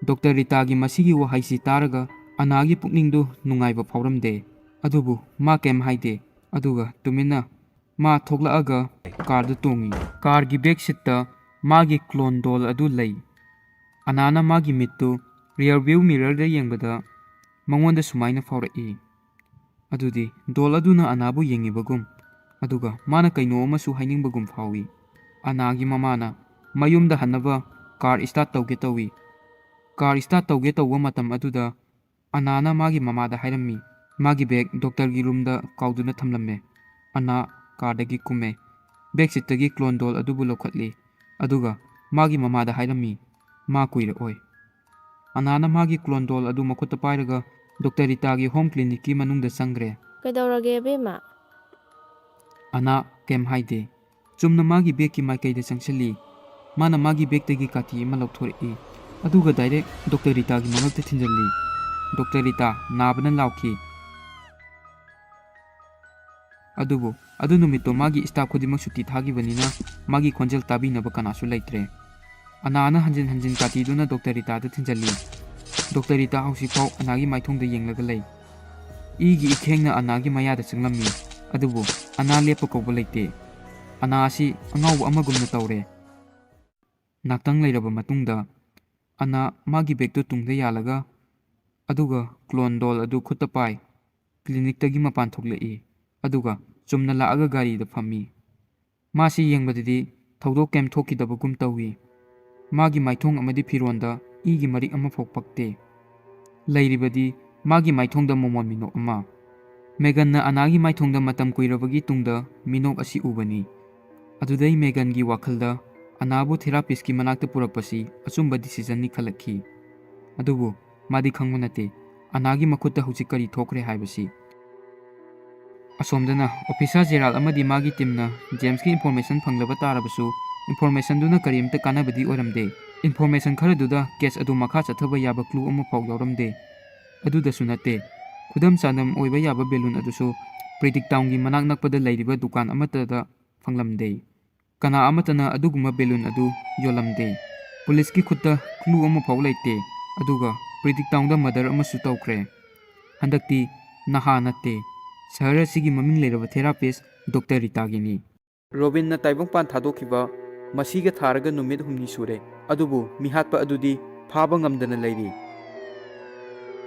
ꯗꯣꯛꯇꯔ ꯔꯤꯇꯥꯒꯤ ꯃꯁꯤꯒꯤ ꯋꯥꯍꯩꯁꯤ ꯇꯥꯔꯒ ꯑꯅꯥꯒꯤ ꯄꯨꯛꯅꯤꯡꯗꯨ ꯅꯨꯡꯉꯥꯏꯕ ꯐꯥꯎꯔꯝꯗꯦ꯫ ꯑꯗꯨꯕꯨ ꯃꯥ ꯀꯩꯝ ꯍꯥꯏꯗꯦ꯫ ꯑꯗꯨꯒ ꯇꯨꯃꯤꯟꯅ ꯃꯥ ꯊꯣꯛꯂꯛꯑꯒ ꯀꯥꯔꯗ ꯇꯣꯡꯉꯤ꯫ ꯀꯥꯔꯒꯤ ꯕꯦꯛ ꯁꯤꯠꯇ ꯃꯥꯒꯤ ꯀ꯭ꯂꯣꯟ ꯗꯣꯜ ꯑꯗꯨ ꯂꯩ꯫ ꯑꯅꯥꯅ ꯃꯥꯒꯤ ꯃꯤꯠꯇꯨ ꯔꯤꯌꯔ ꯚ꯭ꯌꯨ ꯃꯤꯔꯔꯗ ꯌꯦꯡꯕꯗ ꯃꯉꯣꯟꯗ ꯁꯨꯃꯥꯏꯅ ꯐꯥꯎꯔꯛꯏ꯫ ꯑꯗꯨꯗꯤ ꯗꯣꯜ ꯑꯗꯨꯅ ꯑꯅꯥꯕꯨ ꯌꯦꯡꯉꯤꯕꯒꯨꯝ, ꯑꯗꯨꯒ ꯃꯥꯅ ꯀꯩꯅꯣ ꯑꯃꯁꯨ ꯍꯥꯏꯅꯤꯡꯕꯒꯨꯝ ꯐꯥꯎꯏ꯫ ꯑꯅꯥꯒꯤ ꯃꯃꯥꯅ ꯃꯌꯨꯝꯗ ꯍꯟꯅꯕ ꯀꯥꯔ ꯁ꯭ꯇꯥꯔꯠ ꯇꯧꯒꯦ ꯇꯧꯏ꯫ ꯀꯥꯔ ꯁ꯭ꯇꯥꯔꯠ ꯇꯧꯒꯦ ꯇꯧꯕ ꯃꯇꯝ ꯑꯗꯨꯗ ꯑꯅꯥꯅ ꯃꯥꯒꯤ ꯃꯃꯥꯗ ꯍꯥꯏꯔꯝꯃꯤ, ꯃꯥꯒꯤ ꯕꯦꯒ ꯗꯣꯛꯇꯔꯒꯤ ꯔꯨꯝꯗ ꯀꯥꯎꯗꯨꯅ ꯊꯝꯂꯝꯃꯦ꯫ ꯑꯅꯥ ꯀꯥꯔꯗꯒꯤ ꯀꯨꯝꯃꯦ꯫ ꯕꯦꯒ ꯁꯤꯠꯇꯒꯤ ꯀ꯭ꯂꯣꯟ ꯗꯣꯜ ꯑꯗꯨꯕꯨ ꯂꯧꯈꯠꯂꯤ, ꯑꯗꯨꯒ ꯃꯥꯒꯤ ꯃꯃꯥꯗ ꯍꯥꯏꯔꯝꯃꯤ, ꯃꯥ ꯀꯨꯏꯔꯛꯑꯣꯏ꯫ ꯑꯅꯥꯅ ꯃꯥꯒꯤ ꯀ꯭ꯂꯣꯟ ꯗꯣꯜ ꯑꯗꯨ ꯃꯈꯨꯠꯇ ꯄꯥꯏꯔꯒ ꯗꯣꯛꯇꯔ ꯔꯤꯇꯥꯒꯤ ꯍꯣꯝ ꯀ꯭ꯂꯤꯅꯤꯛꯀꯤ ꯃꯅꯨꯡꯗ ꯆꯪꯈ꯭ꯔꯦ꯫ "ꯀꯩꯗꯧꯔꯒꯦ, ꯑꯕꯦꯝꯃ?" ꯑꯅꯥ ꯀꯩꯝ ꯍꯥꯏꯗꯦ꯫ ꯆꯨꯝꯅ ꯃꯥꯒꯤ ꯕꯦꯒꯀꯤ ꯃꯥꯏꯀꯩꯗ ꯆꯪꯁꯤꯜꯂꯤ꯫ ꯃꯥꯅ ꯃꯥꯒꯤ ꯕꯦꯒꯇꯒꯤ ꯀꯥꯇꯤ ꯑꯃ ꯂꯧꯊꯣꯔꯛꯏ, ꯑꯗꯨꯒ ꯗꯥꯏꯔꯦꯛ ꯗꯣꯛꯇꯔ ꯔꯤꯇꯥꯒꯤ ꯃꯉꯛꯇ ꯊꯤꯟꯖꯜꯂꯤ꯫ ꯗꯣꯛꯇꯔ ꯔꯤꯇꯥ ꯅꯥꯕꯅ ꯂꯥꯎꯈꯤ꯫ ꯑꯗꯨꯕꯨ ꯑꯗꯨ ꯅꯨꯃꯤꯠꯇꯣ ꯃꯥꯒꯤ ꯁ꯭ꯇꯥꯐ ꯈꯨꯗꯤꯡꯃꯛ ꯁꯨꯇꯤ ꯊꯥꯈꯤꯕꯅꯤꯅ ꯃꯥꯒꯤ ꯈꯣꯟꯖꯦꯜ ꯇꯥꯕꯤꯅꯕ ꯀꯅꯥꯁꯨ ꯂꯩꯇ꯭ꯔꯦ꯫ ꯑꯅꯥꯅ ꯍꯟꯖꯤꯟ ꯍꯟꯖꯤꯟ ꯀꯥꯇꯤꯗꯨꯅ ꯗꯣꯛꯇꯔ ꯔꯤꯇꯥꯗ ꯊꯤꯟꯖꯜꯂꯤ꯫ ꯗꯣꯛꯇꯔ ꯔꯤꯇꯥ ꯍꯧꯖꯤꯛꯐꯥꯎ ꯑꯅꯥꯒꯤ ꯃꯥꯏꯊꯣꯡꯗ ꯌꯦꯡꯂꯒ ꯂꯩ꯫ ꯏꯒꯤ ꯏꯈꯦꯡꯅ ꯑꯅꯥꯒꯤ ꯃꯌꯥꯗ ꯆꯪꯂꯝꯃꯤ, ꯑꯗꯨꯕꯨ ꯑꯅꯥ ꯂꯦꯞꯄ ꯀꯧꯕ ꯂꯩꯇꯦ꯫ ꯑꯅꯥ ꯑꯁꯤ ꯑꯉꯥꯎꯕ ꯑꯃꯒꯨꯝꯅ ꯇꯧꯔꯦ꯫ ꯉꯥꯛꯇꯪ ꯂꯩꯔꯕ ꯃꯇꯨꯡꯗ ꯑꯅꯥ ꯃꯥꯒꯤ ꯕꯦꯒꯇꯨ ꯇꯨꯡꯗ ꯌꯥꯜꯂꯒ, ꯑꯗꯨꯒ ꯀ꯭ꯂꯣꯟ ꯗꯣꯜ ꯑꯗꯨ ꯈꯨꯠꯇ ꯄꯥꯏ, ꯀ꯭ꯂꯤꯅꯤꯛꯇꯒꯤ ꯃꯄꯥꯟ ꯊꯣꯛꯂꯛꯏ, ꯑꯗꯨꯒ ꯆꯨꯝꯅ ꯂꯥꯛꯑꯒ ꯒꯥꯔꯤꯗ ꯐꯝꯃꯤ꯫ ꯃꯥꯁꯤ ꯌꯦꯡꯕꯗꯗꯤ ꯊꯧꯗꯣꯛ ꯀꯩꯝ ꯊꯣꯛꯈꯤꯗꯕꯒꯨꯝ ꯇꯧꯏ꯫ ꯃꯥꯒꯤ ꯃꯥꯏꯊꯣꯡ ꯑꯃꯗꯤ ꯐꯤꯔꯣꯟꯗ ꯏꯒꯤ ꯃꯔꯤꯛ ꯑꯃꯐꯥꯎ ꯄꯛꯇꯦ꯫ ꯂꯩꯔꯤꯕꯗꯤ ꯃꯥꯒꯤ ꯃꯥꯏꯊꯣꯡꯗ ꯃꯣꯃꯣꯟ ꯃꯤꯅꯣꯛ ꯑꯃ꯫ ꯃꯦꯒꯟꯅ ꯑꯅꯥꯒꯤ ꯃꯥꯏꯊꯣꯡꯗ ꯃꯇꯝ ꯀꯨꯏꯔꯕꯒꯤ ꯇꯨꯡꯗ ꯃꯤꯅꯣꯛ ꯑꯁꯤ ꯎꯕꯅꯤ꯫ ꯑꯗꯨꯗꯩ ꯃꯦꯒꯟꯒꯤ ꯋꯥꯈꯜꯗ ꯑꯅꯥꯕꯨ ꯊꯦꯔꯥꯄꯤꯁꯀꯤ ꯃꯅꯥꯛꯇ ꯄꯨꯔꯛꯄꯁꯤ ꯑꯆꯨꯝꯕ ꯗꯤꯁꯤꯖꯟꯅꯤ ꯈꯜꯂꯛꯈꯤ꯫ ꯑꯗꯨꯕꯨ ꯃꯥꯗꯤ ꯈꯪꯕ ꯅꯠꯇꯦ, ꯑꯅꯥꯒꯤ ꯃꯈꯨꯠꯇ ꯍꯧꯖꯤꯛ ꯀꯔꯤ ꯊꯣꯛꯈ꯭ꯔꯦ ꯍꯥꯏꯕꯁꯤ꯫ ꯑꯁꯣꯝꯗꯅ ꯑꯣꯐꯤꯁꯥꯔ ꯖꯦꯔꯥꯜ ꯑꯃꯗꯤ ꯃꯥꯒꯤ ꯇꯤꯝꯅ ꯖꯦꯝꯁꯀꯤ ꯏꯟꯐꯣꯔꯃꯦꯁꯟ ꯐꯪꯂꯕ ꯇꯥꯔꯕꯁꯨ, ꯏꯟꯐꯣꯔꯃꯦꯁꯟꯗꯨꯅ ꯀꯔꯤꯝꯇ ꯀꯥꯟꯅꯕꯗꯤ ꯑꯣꯏꯔꯝꯗꯦ꯫ ꯏꯟꯐꯣꯔꯃꯦꯁꯟ ꯈꯔꯗꯨꯗ ꯀꯦꯁ ꯑꯗꯨ ꯃꯈꯥ ꯆꯠꯊꯕ ꯌꯥꯕ ꯀ꯭ꯂꯨ ꯑꯃꯐꯥꯎ ꯌꯥꯎꯔꯝꯗꯦ꯫ ꯑꯗꯨꯗꯁꯨ ꯅꯠꯇꯦ, ꯈꯨꯗꯝ ꯆꯥꯡꯗꯝ ꯑꯣꯏꯕ ꯌꯥꯕ ꯕꯦꯂꯨꯟ ꯑꯗꯨꯁꯨ ꯄ꯭ꯔꯤꯗꯤꯛ ꯇꯥꯎꯟꯒꯤ ꯃꯅꯥꯛ ꯅꯛꯄꯗ ꯂꯩꯔꯤꯕ ꯗꯨꯀꯥꯟ ꯑꯃꯠꯇꯗ ꯐꯪꯂꯝꯗꯦ꯫ ꯀꯅꯥ ꯑꯃꯠꯇꯅ ꯑꯗꯨꯒꯨꯝꯕ ꯕꯦꯂꯨꯟ ꯑꯗꯨ ꯌꯣꯜꯂꯝꯗꯦ꯫ ꯄꯨꯂꯤꯁꯀꯤ ꯈꯨꯠꯇ ꯀ꯭ꯂꯨ ꯑꯃꯐꯥꯎ ꯂꯩꯇꯦ, ꯑꯗꯨꯒ ꯄ꯭ꯔꯤꯗꯤꯛ ꯇꯥꯎꯟꯗ ꯃꯔꯗꯔ ꯑꯃꯁꯨ ꯇꯧꯈ꯭ꯔꯦ꯫ ꯍꯟꯗꯛꯇꯤ ꯅꯍꯥ ꯅꯠꯇꯦ, ꯁꯍꯔ ꯑꯁꯤꯒꯤ ꯃꯃꯤꯡ ꯂꯩꯔꯕ ꯊꯦꯔꯥꯄꯤꯁ ꯗꯣꯛꯇꯔ ꯔꯤꯇꯥꯒꯤꯅꯤ꯫ ꯔꯣꯕꯤꯟꯅ ꯇꯥꯏꯕꯪꯄꯥꯟ ꯊꯥꯗꯣꯛꯈꯤꯕ ꯃꯁꯤꯒ ꯊꯥꯔꯒ ꯅꯨꯃꯤꯠ ꯍꯨꯝꯅꯤ ꯁꯨꯔꯦ, ꯑꯗꯨꯕꯨ ꯃꯤꯍꯥꯠꯄ ꯑꯗꯨꯗꯤ ꯐꯥꯕ ꯉꯝꯗꯅ ꯂꯩꯔꯤ꯫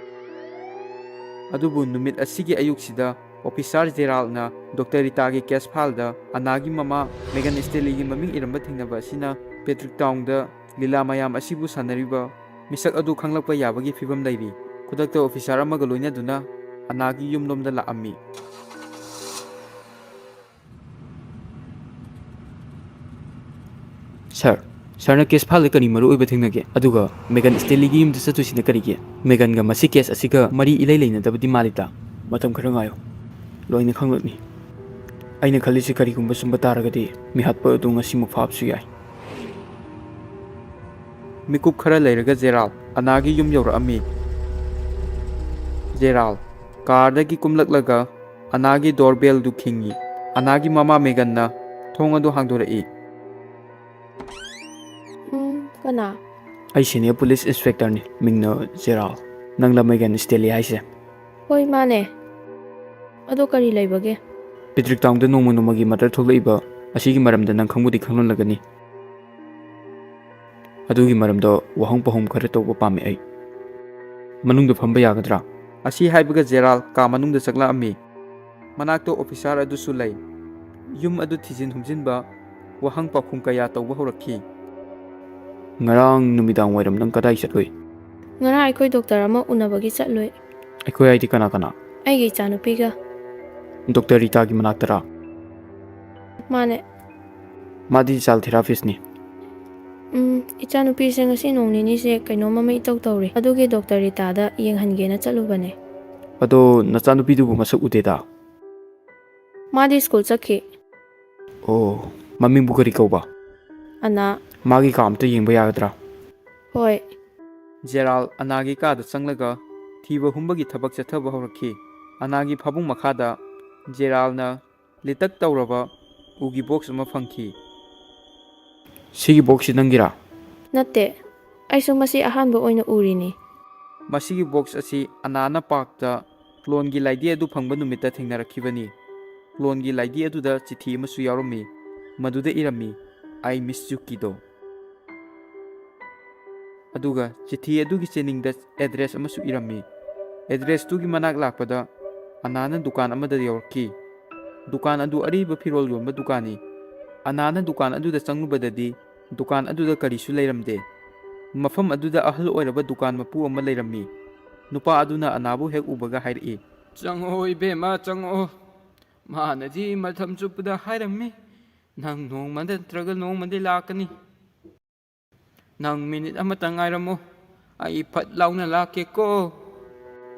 ꯑꯗꯨꯕꯨ ꯅꯨꯃꯤꯠ ꯑꯁꯤꯒꯤ ꯑꯌꯨꯛꯁꯤꯗ ꯑꯣꯐꯤꯁꯥꯔ ꯖꯦꯔꯥꯜꯅ ꯗꯣꯛꯇꯔ ꯔꯤꯇꯥꯒꯤ ꯀꯦꯁ ꯐꯥꯏꯜꯗ ꯑꯅꯥꯒꯤ ꯃꯃꯥ ꯃꯦꯒꯟ ꯁ꯭ꯇꯦꯂꯤꯒꯤ ꯃꯃꯤꯡ ꯏꯔꯝꯕ ꯊꯦꯡꯅꯕ ꯑꯁꯤꯅ ꯄꯦꯇ꯭ꯔꯤꯛ ꯇꯥꯎꯟꯗ ꯂꯤꯂꯥ ꯃꯌꯥꯝ ꯑꯁꯤꯕꯨ ꯁꯥꯟꯅꯔꯤꯕ ꯃꯤꯁꯛ ꯑꯗꯨ ꯈꯪꯂꯛꯄ ꯌꯥꯕꯒꯤ ꯐꯤꯕꯝ ꯂꯩꯔꯤ꯫ ꯈꯨꯗꯛꯇ ꯑꯣꯐꯤꯁꯥꯔ ꯑꯃꯒ ꯂꯣꯏꯅꯗꯨꯅ ꯑꯅꯥꯒꯤ ꯌꯨꯝꯂꯣꯝꯗ ꯂꯥꯛꯑꯝꯃꯤ꯫ ꯁꯥꯔ, ꯁꯥꯔꯅ ꯀꯦꯁ ꯐꯥꯏꯜꯗ ꯀꯔꯤ ꯃꯔꯨ ꯑꯣꯏꯕ ꯊꯦꯡꯅꯒꯦ? ꯑꯗꯨꯒ ꯃꯦꯒꯟ ꯁ꯭ꯇꯦꯂꯤꯒꯤ ꯌꯨꯝꯗ ꯆꯠꯇꯣꯏꯁꯤꯅ ꯀꯔꯤꯒꯤ? ꯃꯦꯒꯟꯒ ꯃꯁꯤ ꯀꯦꯁ ꯑꯁꯤꯒ ꯃꯔꯤ ꯏꯂꯩ ꯂꯩꯅꯗꯕꯗꯤ ꯃꯥꯜꯂꯤꯗ꯫ ꯃꯇꯝ ꯈꯔ ꯉꯥꯏꯌꯨ, ꯂꯣꯏꯅ ꯈꯪꯂꯛꯅꯤ꯫ ꯑꯩꯅ ꯈꯜꯂꯤꯁꯤ ꯀꯔꯤꯒꯨꯝꯕ ꯆꯨꯝꯕ ꯇꯥꯔꯒꯗꯤ ꯃꯤꯍꯥꯠꯄ ꯑꯗꯨ ꯉꯁꯤꯃꯛ ꯐꯥꯕꯁꯨ ꯌꯥꯏ꯫ ꯃꯤꯀꯨꯞ ꯈꯔ ꯂꯩꯔꯒ ꯖꯦꯔꯥꯜ ꯑꯅꯥꯒꯤ ꯌꯨꯝ ꯌꯧꯔꯛꯑꯝꯃꯤ꯫ ꯖꯦꯔꯥꯜ ꯀꯥꯔꯗꯒꯤ ꯀꯨꯝꯂꯛꯂꯒ ꯑꯅꯥꯒꯤ ꯗꯣꯔꯕꯦꯜꯗꯨ ꯈꯤꯡꯉꯤ꯫ ꯑꯅꯥꯒꯤ ꯃꯃꯥ ꯃꯦꯒꯟꯅ ꯊꯣꯡ ꯑꯗꯨ ꯍꯥꯡꯗꯣꯔꯛꯏ꯫ ꯎꯝ, ꯀꯅꯥ? ꯑꯩ ꯁꯤꯅꯤꯌꯔ ꯄꯨꯂꯤꯁ ꯏꯟꯁꯄꯦꯛꯇꯔꯅꯤ, ꯃꯤꯡꯅ ꯖꯦꯔꯥꯜ꯫ ꯅꯪꯂ ꯃꯦꯒꯟ ꯁ꯭ꯇꯦꯂꯤ ꯍꯥꯏꯁꯦ? ꯍꯣꯏ, ꯃꯥꯅꯦ꯫ ꯑꯗꯣ ꯀꯔꯤ ꯂꯩꯕꯒꯦ? ꯄꯦꯇ꯭ꯔꯤꯛ ꯇꯥꯎꯟꯗ ꯅꯣꯡꯃ ꯅꯣꯡꯃꯒꯤ ꯃꯔꯗꯔ ꯊꯣꯛꯂꯛꯏꯕ ꯑꯁꯤꯒꯤ ꯃꯔꯝꯗ ꯅꯪ ꯈꯪꯕꯨꯗꯤ ꯈꯪꯂꯝꯂꯒꯅꯤ꯫ ꯑꯗꯨꯒꯤ ꯃꯔꯝꯗ ꯋꯥꯍꯪ ꯄꯥꯎꯍꯪ ꯈꯔ ꯇꯧꯕ ꯄꯥꯝꯃꯤ ꯑꯩ꯫ ꯃꯅꯨꯡꯗ ꯐꯝꯕ ꯌꯥꯒꯗ꯭ꯔꯥ? ꯑꯁꯤ ꯍꯥꯏꯕꯒ ꯖꯦꯔꯥꯜ ꯀꯥ ꯃꯅꯨꯡꯗ ꯆꯪꯂꯛꯑꯝꯃꯤ꯫ ꯃꯅꯥꯛꯇ ꯑꯣꯐꯤꯁꯥꯔ ꯑꯗꯨꯁꯨ ꯂꯩ꯫ ꯌꯨꯝ ꯑꯗꯨ ꯊꯤꯖꯤꯟ ꯍꯨꯝꯖꯤꯟꯕ, ꯋꯥꯍꯪ ꯄꯥꯎꯈꯨꯝ ꯀꯌꯥ ꯇꯧꯕ ꯍꯧꯔꯛꯈꯤ꯫ ꯉꯔꯥꯡ ꯅꯨꯃꯤꯗꯥꯡ ꯋꯥꯏꯔꯝ ꯅꯪ ꯀꯗꯥꯏ ꯆꯠꯂꯨꯏ? ꯉꯔꯥꯡ ꯑꯩꯈꯣꯏ ꯗꯣꯛꯇꯔ ꯑꯃ ꯎꯅꯕꯒꯤ ꯆꯠꯂꯨꯏ꯫ ꯑꯩꯈꯣꯏ ꯍꯥꯏꯗꯤ ꯀꯅꯥ ꯀꯅꯥ? ꯑꯩꯒꯤ ꯏꯆꯥꯅꯨꯄꯤꯒ꯫ ꯗꯣꯛꯇꯔ ꯔꯤꯇꯥꯒꯤ ꯃꯅꯥꯛꯇꯔꯥ? ꯃꯥꯅꯦ꯫ ꯃꯥꯗꯤ ꯆꯥꯏꯜ ꯊꯦꯔꯥꯄꯤꯁꯅꯤ꯫ ꯎꯝ, ꯏꯆꯥꯅꯨꯄꯤꯁꯦ ꯉꯁꯤ ꯅꯣꯡ ꯅꯤꯅꯤꯁꯦ ꯀꯩꯅꯣꯝ ꯑꯃ ꯏꯇꯧ ꯇꯧꯔꯤ꯫ ꯑꯗꯨꯒꯤ ꯗꯣꯛꯇꯔ ꯔꯤꯇꯥꯗ ꯌꯦꯡꯍꯟꯒꯦꯅ ꯆꯠꯂꯨꯕꯅꯦ꯫ ꯑꯗꯣ ꯅꯆꯥꯅꯨꯄꯤꯗꯨꯕꯨ ꯃꯁꯛ ꯎꯗꯦꯗ? ꯃꯥꯗꯤ ꯁ꯭ꯀꯨꯜ ꯆꯠꯈꯤ꯫ ꯑꯣ, ꯃꯃꯤꯡꯕꯨ ꯀꯔꯤ ꯀꯧꯕ? ꯑꯅꯥ꯫ ꯃꯥꯒꯤ ꯀꯥ ꯑꯝꯇ ꯌꯦꯡꯕ ꯌꯥꯒꯗ꯭ꯔꯥ? ꯍꯣꯏ꯫ ꯖꯦꯔꯥꯜ ꯑꯅꯥꯒꯤ ꯀꯥꯗ ꯆꯪꯂꯒ ꯊꯤꯕ ꯍꯨꯝꯕꯒꯤ ꯊꯕꯛ ꯆꯠꯊꯕ ꯍꯧꯔꯛꯈꯤ꯫ ꯑꯅꯥꯒꯤ ꯐꯃꯨꯡ ꯃꯈꯥꯗ ꯖꯦꯔꯥꯜꯅ ꯂꯤꯇꯛ ꯇꯧꯔꯕ ꯎꯒꯤ ꯕꯣꯛꯁ ꯑꯃ ꯐꯪꯈꯤ꯫ ꯁꯤꯒꯤ ꯕꯣꯛꯁꯁꯤ ꯅꯪꯒꯤꯔꯥ? ꯅꯠꯇꯦ, ꯑꯩꯁꯨ ꯃꯁꯤ ꯑꯍꯥꯟꯕ ꯑꯣꯏꯅ ꯎꯔꯤꯅꯤ꯫ ꯃꯁꯤꯒꯤ ꯕꯣꯛꯁ ꯑꯁꯤ ꯑꯅꯥꯅ ꯄꯥꯔꯛꯇ ꯀ꯭ꯂꯣꯟꯒꯤ ꯂꯥꯏꯗꯤ ꯑꯗꯨ ꯐꯪꯕ ꯅꯨꯃꯤꯠꯇ ꯊꯦꯡꯅꯔꯛꯈꯤꯕꯅꯤ꯫ ꯀ꯭ꯂꯣꯟꯒꯤ ꯂꯥꯏꯗꯤ ꯑꯗꯨꯗ ꯆꯤꯊꯤ ꯑꯃꯁꯨ ꯌꯥꯎꯔꯝꯃꯤ꯫ ꯃꯗꯨꯗ ꯏꯔꯝꯃꯤ, "I miss you, kiddo"꯫ ꯑꯗꯨꯒ ꯆꯤꯊꯤ ꯑꯗꯨꯒꯤ ꯆꯦꯅꯤꯡꯗ ꯑꯦꯗ꯭ꯔꯦꯁ ꯑꯃꯁꯨ ꯏꯔꯝꯃꯤ꯫ ꯑꯦꯗ꯭ꯔꯦꯁꯇꯨꯒꯤ ꯃꯅꯥꯛ ꯂꯥꯛꯄꯗ ꯑꯅꯥꯅ ꯗꯨꯀꯥꯟ ꯑꯃꯗ ꯌꯧꯔꯛꯈꯤ꯫ ꯗꯨꯀꯥꯟ ꯑꯗꯨ ꯑꯔꯤꯕ ꯐꯤꯔꯣꯜ ꯌꯣꯟꯕ ꯗꯨꯀꯥꯟꯅꯤ꯫ ꯑꯅꯥꯅ ꯗꯨꯀꯥꯟ ꯑꯗꯨꯗ ꯆꯪꯂꯨꯕꯗꯗꯤ ꯗꯨꯀꯥꯟ ꯑꯗꯨꯗ ꯀꯔꯤꯁꯨ ꯂꯩꯔꯝꯗꯦ꯫ ꯃꯐꯝ ꯑꯗꯨꯗ ꯑꯍꯜ ꯑꯣꯏꯔꯕ ꯗꯨꯀꯥꯟ ꯃꯄꯨ ꯑꯃ ꯂꯩꯔꯝꯃꯤ꯫ ꯅꯨꯄꯥ ꯑꯗꯨꯅ ꯑꯅꯥꯕꯨ ꯍꯦꯛ ꯎꯕꯒ ꯍꯥꯏꯔꯛꯏ꯫ "ꯆꯪꯉꯛꯑꯣ ꯏꯕꯦꯝꯃ, ꯆꯪꯉꯛꯑꯣ꯫ ꯃꯥꯅꯗꯤ ꯃꯇꯝ ꯆꯨꯞꯄꯗ ꯍꯥꯏꯔꯝꯃꯤ, ꯅꯪ ꯅꯣꯡꯃ ꯅꯠꯇ꯭ꯔꯒ ꯅꯣꯡꯃꯗꯤ ꯂꯥꯛꯀꯅꯤ꯫ ꯅꯪ ꯃꯤꯅꯤꯠ ꯑꯃꯇ ꯉꯥꯏꯔꯝꯃꯣ, ꯑꯩ ꯐꯠ ꯂꯥꯎꯅ ꯂꯥꯛꯀꯦꯀꯣ"꯫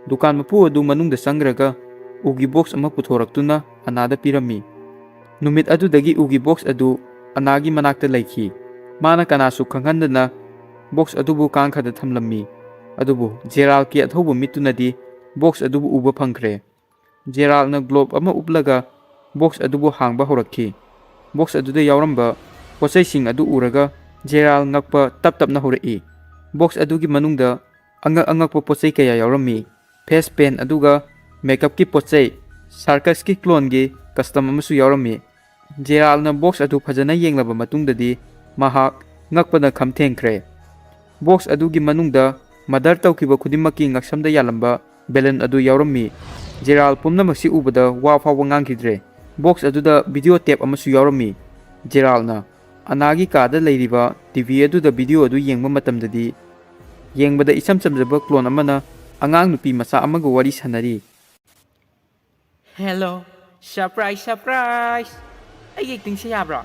ꯗꯨꯀꯥꯟ ꯃꯄꯨ ꯑꯗꯨ ꯃꯅꯨꯡꯗ ꯆꯪꯈ꯭ꯔꯒ ꯎꯒꯤ ꯕꯣꯛꯁ ꯑꯃ ꯄꯨꯊꯣꯔꯛꯇꯨꯅ ꯑꯅꯥꯗ ꯄꯤꯔꯝꯃꯤ꯫ ꯅꯨꯃꯤꯠ ꯑꯗꯨꯗꯒꯤ ꯎꯒꯤ ꯕꯣꯛꯁ ꯑꯗꯨ ꯑꯅꯥꯒꯤ ꯃꯅꯥꯛꯇ ꯂꯩꯈꯤ꯫ ꯃꯥꯅ ꯀꯅꯥꯁꯨ ꯈꯪꯍꯟꯗꯅ ꯕꯣꯛꯁ ꯑꯗꯨꯕꯨ ꯀꯥꯡꯈꯗ ꯊꯝꯂꯝꯃꯤ꯫ ꯑꯗꯨꯕꯨ ꯖꯦꯔꯥꯜꯀꯤ ꯑꯊꯧꯕ ꯃꯤꯠꯇꯨꯅꯗꯤ ꯕꯣꯛꯁ ꯑꯗꯨꯕꯨ ꯎꯕ ꯐꯪꯈ꯭ꯔꯦ꯫ ꯖꯦꯔꯥꯜꯅ ꯒ꯭ꯂꯣꯕ ꯑꯃ ꯎꯞꯂꯒ ꯕꯣꯛꯁ ꯑꯗꯨꯕꯨ ꯍꯥꯡꯕ ꯍꯧꯔꯛꯈꯤ꯫ ꯕꯣꯛꯁ ꯑꯗꯨꯗ ꯌꯥꯎꯔꯝꯕ ꯄꯣꯠꯆꯩꯁꯤꯡ ꯑꯗꯨ ꯎꯔꯒ ꯖꯦꯔꯥꯜ ꯉꯛꯄ ꯇꯞ ꯇꯞꯅ ꯍꯧꯔꯛꯏ꯫ ꯕꯣꯛꯁ ꯑꯗꯨꯒꯤ ꯃꯅꯨꯡꯗ ꯑꯉꯛ ꯑꯉꯛꯄ ꯄꯣꯠꯆꯩ ꯀꯌꯥ ꯌꯥꯎꯔꯝꯃꯤ꯫ ꯐꯦꯁ ꯄꯦꯟ ꯑꯗꯨꯒ ꯃꯦꯀꯞꯀꯤ ꯄꯣꯠꯆꯩ, ꯁꯥꯔꯀꯁꯀꯤ ꯀ꯭ꯂꯣꯟꯒꯤ ꯀꯁꯇꯝ ꯑꯃꯁꯨ ꯌꯥꯎꯔꯝꯃꯤ꯫ ꯖꯦꯔꯥꯜꯅ ꯕꯣꯛꯁ ꯑꯗꯨ ꯐꯖꯅ ꯌꯦꯡꯂꯕ ꯃꯇꯨꯡꯗꯗꯤ ꯃꯍꯥꯛ ꯉꯛꯄꯅ ꯈꯝ ꯊꯦꯡꯈ꯭ꯔꯦ꯫ ꯕꯣꯛꯁ ꯑꯗꯨꯒꯤ ꯃꯅꯨꯡꯗ ꯃꯔꯗꯔ ꯇꯧꯈꯤꯕ ꯈꯨꯗꯤꯡꯃꯛꯀꯤ ꯉꯛꯁꯝꯗ ꯌꯥꯜꯂꯝꯕ ꯕꯦꯂꯨꯟ ꯑꯗꯨ ꯌꯥꯎꯔꯝꯃꯤ꯫ ꯖꯦꯔꯥꯜ ꯄꯨꯝꯅꯃꯛꯁꯤ ꯎꯕꯗ ꯋꯥ ꯐꯥꯎꯕ ꯉꯥꯡꯈꯤꯗ꯭ꯔꯦ꯫ ꯕꯣꯛꯁ ꯑꯗꯨꯗ ꯚꯤꯗꯤꯑꯣ ꯇꯦꯞ ꯑꯃꯁꯨ ꯌꯥꯎꯔꯝꯃꯤ꯫ ꯖꯦꯔꯥꯜꯅ ꯑꯅꯥꯒꯤ ꯀꯥꯗ ꯂꯩꯔꯤꯕ ꯇꯤ ꯚꯤ ꯑꯗꯨꯗ ꯚꯤꯗꯤꯑꯣ ꯑꯗꯨ ꯌꯦꯡꯕ ꯃꯇꯝꯗꯗꯤ, ꯌꯦꯡꯕꯗ ꯏꯆꯝ ꯆꯝꯖꯕ ꯀ꯭ꯂꯣꯟ ꯑꯃꯅ ꯑꯉꯥꯡ ꯅꯨꯄꯤ ꯃꯆꯥ ꯑꯃꯒ ꯋꯥꯔꯤ ꯁꯥꯟꯅꯔꯤ꯫ "Hello, surprise, surprise! ꯑꯩꯒꯤ ꯑꯦꯛꯇꯤꯡꯁꯦ ꯌꯥꯕ꯭ꯔꯣ?"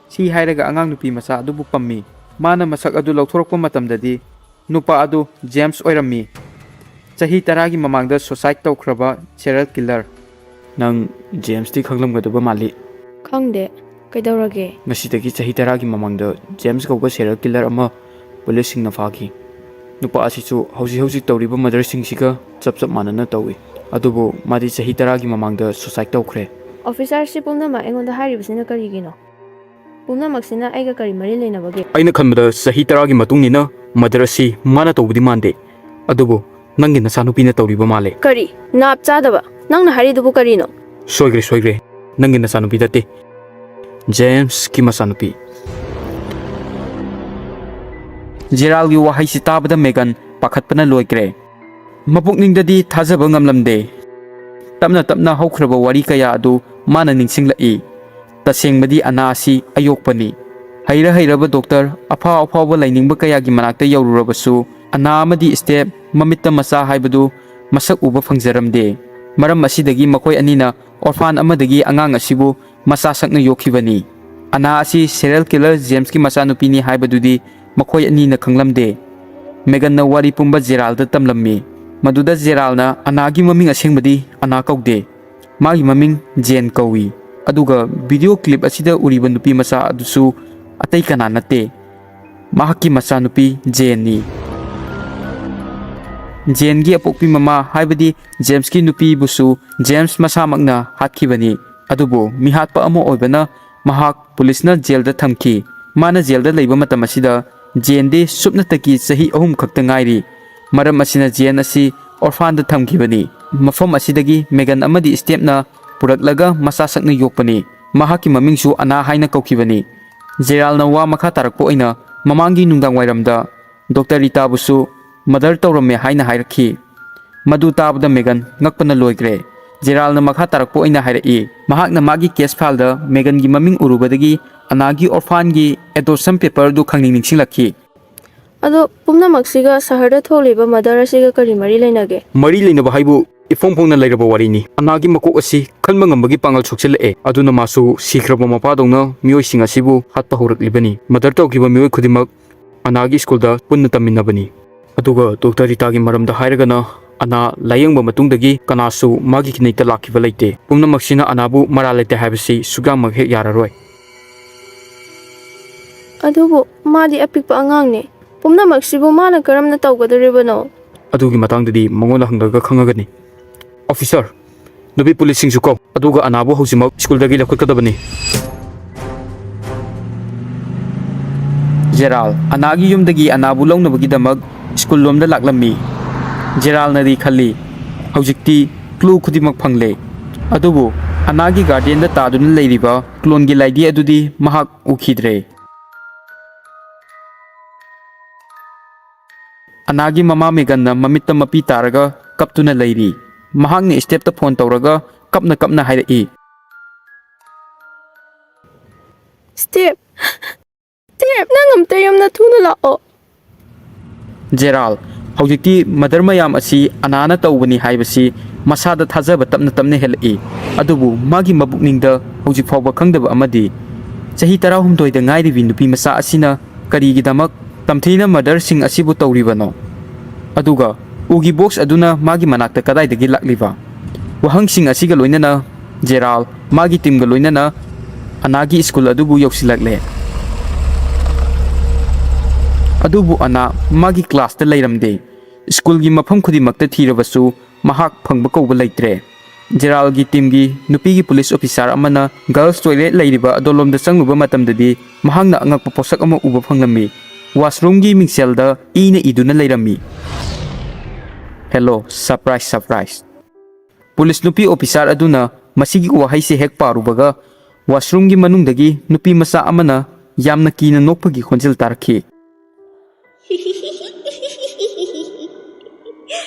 ꯁꯤ ꯍꯥꯏꯔꯒ ꯑꯉꯥꯡ ꯅꯨꯄꯤ ꯃꯆꯥ ꯑꯗꯨꯕꯨ ꯄꯝꯃꯤ꯫ ꯃꯥꯅ ꯃꯁꯛ ꯑꯗꯨ ꯂꯧꯊꯣꯔꯛꯄ ꯃꯇꯝꯗꯗꯤ ꯅꯨꯄꯥ ꯑꯗꯨ ꯖꯦꯝꯁ ꯑꯣꯏꯔꯝꯃꯤ꯫ ꯆꯍꯤ ꯇꯔꯥꯒꯤ ꯃꯃꯥꯡꯗ ꯁꯨꯁꯥꯏꯗ ꯇꯧꯈ꯭ꯔꯕ ꯁꯦꯔꯤꯌꯦꯜ ꯀꯤꯂꯔ꯫ "ꯅꯪ ꯖꯦꯝꯁꯇꯤ ꯈꯪꯂꯝꯒꯗꯕ ꯃꯥꯜꯂꯤ꯫ ꯈꯪꯗꯦ꯫ ꯀꯩꯗꯧꯔꯒꯦ?" "ꯉꯁꯤꯗꯒꯤ ꯆꯍꯤ ꯇꯔꯥꯒꯤ ꯃꯃꯥꯡꯗ ꯖꯦꯝꯁ ꯀꯧꯕ ꯁꯦꯔꯤꯌꯦꯜ ꯀꯤꯂꯔ ꯑꯃ ꯄꯨꯂꯤꯁꯁꯤꯡꯅ ꯐꯥꯈꯤ꯫ ꯅꯨꯄꯥ ꯑꯁꯤꯁꯨ ꯍꯧꯖꯤꯛ ꯍꯧꯖꯤꯛ ꯇꯧꯔꯤꯕ ꯃꯔꯗꯔꯁꯤꯡꯁꯤꯒ ꯆꯞ ꯆꯞ ꯃꯥꯟꯅꯅ ꯇꯧꯏ꯫ ꯑꯗꯨꯕꯨ ꯃꯥꯗꯤ ꯆꯍꯤ ꯇꯔꯥꯒꯤ ꯃꯃꯥꯡꯗ ꯁꯨꯁꯥꯏꯗ ꯇꯧꯈ꯭ꯔꯦ꯫" "ꯑꯣꯐꯤꯁꯥꯔ, ꯁꯤ ꯄꯨꯝꯅꯃꯛ ꯑꯩꯉꯣꯟꯗ ꯍꯥꯏꯔꯤꯕꯁꯤꯅ ꯀꯔꯤꯒꯤꯅꯣ? ꯄꯨꯝꯅꯃꯛꯁꯤꯅ ꯑꯩꯒ ꯀꯔꯤ ꯃꯔꯤ ꯂꯩꯅꯕꯒꯦ?" "ꯑꯩꯅ ꯈꯟꯕꯗ ꯆꯍꯤ ꯇꯔꯥꯒꯤ ꯃꯇꯨꯡꯅꯤꯅ ꯃꯔꯗꯔ ꯑꯁꯤ ꯃꯥꯅ ꯇꯧꯕꯗꯤ ꯃꯥꯟꯗꯦ꯫ ꯑꯗꯨꯕꯨ ꯅꯪꯒꯤ ꯅꯆꯥꯅꯨꯄꯤꯅ ꯇꯧꯔꯤꯕ ꯃꯥꯜꯂꯦ꯫" "ꯀꯔꯤ? ꯅꯥꯞ ꯆꯥꯗꯕ! ꯅꯪꯅ ꯍꯥꯏꯔꯤꯗꯨꯕꯨ ꯀꯔꯤꯅꯣ?" "ꯁꯣꯏꯈ꯭ꯔꯦ, ꯁꯣꯏꯈ꯭ꯔꯦ꯫ ꯅꯪꯒꯤ ꯅꯆꯥꯅꯨꯄꯤ ꯅꯠꯇꯦ꯫ ꯖꯦꯝꯁꯀꯤ ꯃꯆꯥꯅꯨꯄꯤ꯫" ꯖꯦꯔꯥꯜꯒꯤ ꯋꯥꯍꯩꯁꯤ ꯇꯥꯕꯗ ꯃꯦꯒꯟ ꯄꯥꯈꯠꯄꯅ ꯂꯣꯏꯈ꯭ꯔꯦ꯫ ꯃꯄꯨꯛꯅꯤꯡꯗꯗꯤ ꯊꯥꯖꯕ ꯉꯝꯂꯝꯗꯦ꯫ ꯇꯞꯅ ꯇꯞꯅ ꯍꯧꯈ꯭ꯔꯕ ꯋꯥꯔꯤ ꯀꯌꯥ ꯑꯗꯨ ꯃꯥꯅ ꯅꯤꯡꯁꯤꯡꯂꯛꯏ꯫ ꯇꯁꯦꯡꯕꯗꯤ ꯑꯅꯥ ꯑꯁꯤ ꯑꯌꯣꯛꯄꯅꯤ꯫ ꯍꯩꯔ ꯍꯩꯔꯕ ꯗꯣꯛꯇꯔ, ꯑꯐꯥꯎ ꯑꯐꯥꯎꯕ ꯂꯥꯏꯅꯤꯡꯕ ꯀꯌꯥꯒꯤ ꯃꯅꯥꯛꯇ ꯌꯧꯔꯨꯔꯕꯁꯨ, ꯑꯅꯥ ꯑꯃꯗꯤ ꯁ꯭ꯇꯦꯞ, ꯃꯃꯤꯠꯇ ꯃꯆꯥ ꯍꯥꯏꯕꯗꯨ ꯃꯁꯛ ꯎꯕ ꯐꯪꯖꯔꯝꯗꯦ꯫ ꯃꯔꯝ ꯑꯁꯤꯗꯒꯤ ꯃꯈꯣꯏ ꯑꯅꯤꯅ ꯑꯣꯔꯐꯥꯟ ꯑꯃꯗꯒꯤ ꯑꯉꯥꯡ ꯑꯁꯤꯕꯨ ꯃꯆꯥ ꯁꯛꯅ ꯌꯣꯛꯈꯤꯕꯅꯤ꯫ ꯑꯅꯥ ꯑꯁꯤ ꯁꯦꯔꯤꯌꯦꯜ ꯀꯤꯂꯔ ꯖꯦꯝꯁꯀꯤ ꯃꯆꯥꯅꯨꯄꯤꯅꯤ ꯍꯥꯏꯕꯗꯨꯗꯤ ꯃꯈꯣꯏ ꯑꯅꯤꯅ ꯈꯪꯂꯝꯗꯦ꯫ ꯃꯦꯒꯟꯅ ꯋꯥꯔꯤ ꯄꯨꯝꯕ ꯖꯦꯔꯥꯜꯗ ꯇꯝꯂꯝꯃꯤ꯫ ꯃꯗꯨꯗ ꯖꯦꯔꯥꯜꯅ ꯑꯅꯥꯒꯤ ꯃꯃꯤꯡ ꯑꯁꯦꯡꯕꯗꯤ ꯑꯅꯥ ꯀꯧꯗꯦ꯫ ꯃꯥꯒꯤ ꯃꯃꯤꯡ ꯖꯦꯟ ꯀꯧꯏ꯫ ꯑꯗꯨꯒ ꯚꯤꯗꯤꯑꯣ ꯀ꯭ꯂꯤꯞ ꯑꯁꯤꯗ ꯎꯔꯤꯕ ꯅꯨꯄꯤ ꯃꯆꯥ ꯑꯗꯨꯁꯨ ꯑꯇꯩ ꯀꯅꯥ ꯅꯠꯇꯦ, ꯃꯍꯥꯛꯀꯤ ꯃꯆꯥꯅꯨꯄꯤ ꯖꯦꯟꯅꯤ꯫ ꯖꯦꯟꯒꯤ ꯑꯄꯣꯛꯄꯤ ꯃꯃꯥ, ꯍꯥꯏꯕꯗꯤ ꯖꯦꯝꯁꯀꯤ ꯅꯨꯄꯤꯕꯨꯁꯨ ꯖꯦꯝꯁ ꯃꯁꯥꯃꯛꯅ ꯍꯥꯠꯈꯤꯕꯅꯤ꯫ ꯑꯗꯨꯕꯨ ꯃꯤꯍꯥꯠꯄ ꯑꯃ ꯑꯣꯏꯕꯅ ꯃꯍꯥꯛ ꯄꯨꯂꯤꯁꯅ ꯖꯦꯜꯗ ꯊꯝꯈꯤ꯫ ꯃꯥꯅ ꯖꯦꯜꯗ ꯂꯩꯕ ꯃꯇꯝ ꯑꯁꯤꯗ ꯖꯦꯟꯗꯤ ꯁꯨꯞꯅꯇꯒꯤ ꯆꯍꯤ ꯑꯍꯨꯝ ꯈꯛꯇ ꯉꯥꯏꯔꯤ꯫ ꯃꯔꯝ ꯑꯁꯤꯅ ꯖꯦꯟ ꯑꯁꯤ ꯑꯣꯔꯐꯥꯟꯗ ꯊꯝꯈꯤꯕꯅꯤ꯫ ꯃꯐꯝ ꯑꯁꯤꯗꯒꯤ ꯃꯦꯒꯟ ꯑꯃꯗꯤ ꯁ꯭ꯇꯦꯞꯅ ꯄꯨꯔꯛꯂꯒ ꯃꯆꯥ ꯁꯛꯅ ꯌꯣꯛꯄꯅꯤ꯫ ꯃꯍꯥꯛꯀꯤ ꯃꯃꯤꯡꯁꯨ ꯑꯅꯥ ꯍꯥꯏꯅ ꯀꯧꯈꯤꯕꯅꯤ꯫ ꯖꯦꯔꯥꯜꯅ ꯋꯥ ꯃꯈꯥ ꯇꯥꯔꯛꯄ ꯑꯣꯏꯅ ꯃꯃꯥꯡꯒꯤ ꯅꯨꯡꯗꯥꯡ ꯋꯥꯏꯔꯝꯗ ꯗꯣꯛꯇꯔ ꯔꯤꯇꯥꯕꯨꯁꯨ ꯃꯔꯗꯔ ꯇꯧꯔꯝꯃꯦ ꯍꯥꯏꯅ ꯍꯥꯏꯔꯛꯈꯤ꯫ ꯃꯗꯨ ꯇꯥꯕꯗ ꯃꯦꯒꯟ ꯉꯛꯄꯅ ꯂꯣꯏꯈ꯭ꯔꯦ꯫ ꯖꯦꯔꯥꯜꯅ ꯃꯈꯥ ꯇꯥꯔꯛꯄ ꯑꯣꯏꯅ ꯍꯥꯏꯔꯛꯏ, ꯃꯍꯥꯛꯅ ꯃꯥꯒꯤ ꯀꯦꯁ ꯐꯥꯏꯜꯗ ꯃꯦꯒꯟꯒꯤ ꯃꯃꯤꯡ ꯎꯔꯨꯕꯗꯒꯤ ꯑꯅꯥꯒꯤ ꯑꯣꯔꯐꯥꯟꯒꯤ ꯑꯦꯗꯣꯞꯁꯟ ꯄꯦꯄꯔꯗꯨ ꯈꯪꯅꯤꯡ ꯅꯤꯡꯁꯤꯡꯂꯛꯈꯤ꯫ ꯑꯗꯣ ꯄꯨꯝꯅꯃꯛꯁꯤꯒ ꯁꯍꯔꯗ ꯊꯣꯛꯂꯤꯕ ꯃꯔꯗꯔ ꯑꯁꯤꯒ ꯀꯔꯤ ꯃꯔꯤ ꯂꯩꯅꯒꯦ? ꯃꯔꯤ ꯂꯩꯅꯕ ꯍꯥꯏꯕꯨ ꯏꯐꯣꯡ ꯐꯣꯡꯅ ꯂꯩꯔꯕ ꯋꯥꯔꯤꯅꯤ꯫ ꯑꯅꯥꯒꯤ ꯃꯀꯣꯛ ꯑꯁꯤ ꯈꯟꯕ ꯉꯝꯕꯒꯤ ꯄꯥꯡꯒꯜ ꯁꯣꯛꯆꯤꯜꯂꯛꯑꯦ꯫ ꯑꯗꯨꯅ ꯃꯥꯁꯨ ꯁꯤꯈ꯭ꯔꯕ ꯃꯄꯥꯗꯧꯅ ꯃꯤꯑꯣꯏꯁꯤꯡ ꯑꯁꯤꯕꯨ ꯍꯥꯠꯄ ꯍꯧꯔꯛꯂꯤꯕꯅꯤ꯫ ꯃꯔꯗꯔ ꯇꯧꯈꯤꯕ ꯃꯤꯑꯣꯏ ꯈꯨꯗꯤꯡꯃꯛ ꯑꯅꯥꯒꯤ ꯁ꯭ꯀꯨꯜꯗ ꯄꯨꯟꯅ ꯇꯝꯃꯤꯟꯅꯕꯅꯤ꯫ ꯑꯗꯨꯒ ꯗꯣꯛꯇꯔ ꯔꯤꯇꯥꯒꯤ ꯃꯔꯝꯗ ꯍꯥꯏꯔꯒꯅ, ꯑꯅꯥ ꯂꯥꯌꯦꯡꯕ ꯃꯇꯨꯡꯗꯒꯤ ꯀꯅꯥꯁꯨ ꯃꯥꯒꯤ ꯈꯤꯅꯤꯛꯇ ꯂꯥꯛꯈꯤꯕ ꯂꯩꯇꯦ꯫ ꯄꯨꯝꯅꯃꯛꯁꯤꯅ ꯑꯅꯥꯕꯨ ꯃꯔꯥꯜ ꯂꯩꯇꯦ ꯍꯥꯏꯕꯁꯤ ꯁꯨꯛꯌꯥꯃꯛ ꯍꯦꯛ ꯌꯥꯔꯔꯣꯏ꯫ ꯑꯗꯨꯕꯨ ꯃꯥꯗꯤ ꯑꯄꯤꯛꯄ ꯑꯉꯥꯡꯅꯤ꯫ ꯄꯨꯝꯅꯃꯛꯁꯤꯕꯨ ꯃꯥꯅ ꯀꯔꯝꯅ ꯇꯧꯒꯗꯧꯔꯤꯕꯅꯣ? ꯑꯗꯨꯒꯤ ꯃꯇꯥꯡꯗꯗꯤ ꯃꯉꯣꯟꯗ ꯍꯪꯂꯒ ꯈꯪꯉꯒꯅꯤ꯫ ꯑꯣꯐꯤꯁꯔ, ꯅꯨꯄꯤ ꯄꯨꯂꯤꯁꯁꯤꯡꯁꯨ ꯀꯧ, ꯑꯗꯨꯒ ꯑꯅꯥꯕꯨ ꯍꯧꯖꯤꯛꯃꯛ ꯁ꯭ꯀꯨꯜꯗꯒꯤ ꯂꯧꯈꯠꯀꯗꯕꯅꯤ꯫ ꯖꯦꯔꯥꯜ ꯑꯅꯥꯒꯤ ꯌꯨꯝꯗꯒꯤ ꯑꯅꯥꯕꯨ ꯂꯧꯅꯕꯒꯤꯗꯃꯛ ꯁ꯭ꯀꯨꯜ ꯂꯣꯝꯗ ꯂꯥꯛꯂꯝꯃꯤ꯫ ꯖꯦꯔꯥꯜꯅꯗꯤ ꯈꯜꯂꯤ, ꯍꯧꯖꯤꯛꯇꯤ ꯀ꯭ꯂꯨ ꯈꯨꯗꯤꯡꯃꯛ ꯐꯪꯂꯦ꯫ ꯑꯗꯨꯕꯨ ꯑꯅꯥꯒꯤ ꯒꯥꯔꯗꯦꯟꯗ ꯇꯥꯗꯨꯅ ꯂꯩꯔꯤꯕ ꯀ꯭ꯂꯣꯟꯒꯤ ꯂꯥꯏꯙꯤ ꯑꯗꯨꯗꯤ ꯃꯍꯥꯛ ꯎꯈꯤꯗ꯭ꯔꯦ꯫ ꯑꯅꯥꯒꯤ ꯃꯃꯥ ꯃꯦꯒꯟꯅ ꯃꯃꯤꯠꯇ ꯃꯄꯤ ꯇꯥꯔꯒ ꯀꯞꯇꯨꯅ ꯂꯩꯔꯤ꯫ ꯃꯍꯥꯛꯅ ꯁ꯭ꯇꯦꯞꯇ ꯐꯣꯟ ꯇꯧꯔꯒ ꯀꯞꯅ ꯀꯞꯅ ꯍꯥꯏꯔꯛꯏ꯫ ꯁ꯭ꯇꯦꯞ! ꯅꯪ ꯑꯝꯇ ꯌꯨꯝꯗ ꯊꯨꯅ ꯂꯥꯛꯑꯣ꯫ ꯖꯦꯔꯥꯜ, ꯍꯧꯖꯤꯛꯇꯤ ꯃꯗꯔ ꯃꯌꯥꯝ ꯑꯁꯤ ꯑꯅꯥꯅ ꯇꯧꯕꯅꯤ ꯍꯥꯏꯕꯁꯤ ꯃꯁꯥꯗ ꯊꯥꯖꯕ ꯇꯞꯅ ꯇꯞꯅ ꯍꯦꯜꯂꯛꯏ꯫ ꯑꯗꯨꯕꯨ ꯃꯥꯒꯤ ꯃꯄꯨꯛꯅꯤꯡꯗ ꯍꯧꯖꯤꯛ ꯐꯥꯎꯕ ꯈꯪꯗꯕ ꯑꯃꯗꯤ, ꯆꯍꯤ ꯇꯔꯥꯍꯨꯝꯗꯣꯏꯗ ꯉꯥꯏꯔꯤꯕꯤ ꯅꯨꯄꯤ ꯃꯆꯥ ꯑꯁꯤꯅ ꯀꯔꯤꯒꯤꯗꯃꯛ ꯇꯝꯊꯤꯅ ꯃꯗꯔꯁꯤꯡ ꯑꯁꯤꯕꯨ ꯇꯧꯔꯤꯕꯅꯣ? ꯑꯗꯨꯒ ꯎꯒꯤ ꯕꯣꯛꯁ ꯑꯗꯨꯅ ꯃꯥꯒꯤ ꯃꯅꯥꯛꯇ ꯀꯗꯥꯏꯗꯒꯤ ꯂꯥꯛꯂꯤꯕ? ꯋꯥꯍꯪꯁꯤꯡ ꯑꯁꯤꯒ ꯂꯣꯏꯅꯅ ꯖꯦꯔꯥꯜ ꯃꯥꯒꯤ ꯇꯤꯝꯒ ꯂꯣꯏꯅꯅ ꯑꯅꯥꯒꯤ ꯁ꯭ꯀꯨꯜ ꯑꯗꯨꯕꯨ ꯌꯧꯁꯤꯜꯂꯛꯂꯦ꯫ ꯑꯗꯨꯕꯨ ꯑꯅꯥ ꯃꯥꯒꯤ ꯀ꯭ꯂꯥꯁꯇ ꯂꯩꯔꯝꯗꯦ꯫ ꯁ꯭ꯀꯨꯜꯒꯤ ꯃꯐꯝ ꯈꯨꯗꯤꯡꯃꯛꯇ ꯊꯤꯔꯕꯁꯨ ꯃꯍꯥꯛ ꯐꯪꯕ ꯀꯧꯕ ꯂꯩꯇ꯭ꯔꯦ꯫ ꯖꯦꯔꯥꯜꯒꯤ ꯇꯤꯝꯒꯤ ꯅꯨꯄꯤꯒꯤ ꯄꯨꯂꯤꯁ ꯑꯣꯐꯤꯁꯥꯔ ꯑꯃꯅ ꯒꯔꯜꯁ ꯇꯣꯏꯂꯦꯠ ꯂꯩꯔꯤꯕ ꯑꯗꯣꯂꯣꯝꯗ ꯆꯪꯂꯨꯕ ꯃꯇꯝꯗꯗꯤ ꯃꯍꯥꯛꯅ ꯑꯉꯛꯄ ꯄꯣꯠꯁꯛ ꯑꯃ ꯎꯕ ꯐꯪꯂꯝꯃꯤ꯫ ꯋꯥꯁꯔꯨꯝꯒꯤ ꯃꯤꯡꯁꯦꯜꯗ ꯏꯅ ꯏꯗꯨꯅ ꯂꯩꯔꯝꯃꯤ꯫ "Hello, surprise, surprise!" ꯄꯨꯂꯤꯁ ꯅꯨꯄꯤ ꯑꯣꯐꯤꯁꯥꯔ ꯑꯗꯨꯅ ꯃꯁꯤꯒꯤ ꯋꯥꯍꯩꯁꯦ ꯍꯦꯛ ꯄꯥꯔꯨꯕꯒ, ꯋꯥꯁꯔꯨꯝꯒꯤ ꯃꯅꯨꯡꯗꯒꯤ ꯅꯨꯄꯤ ꯃꯆꯥ ꯑꯃꯅ ꯌꯥꯝꯅ ꯀꯤꯅ ꯅꯣꯛꯄꯒꯤ ꯈꯣꯟꯖꯦꯜ ꯇꯥꯔꯛꯈꯤ꯫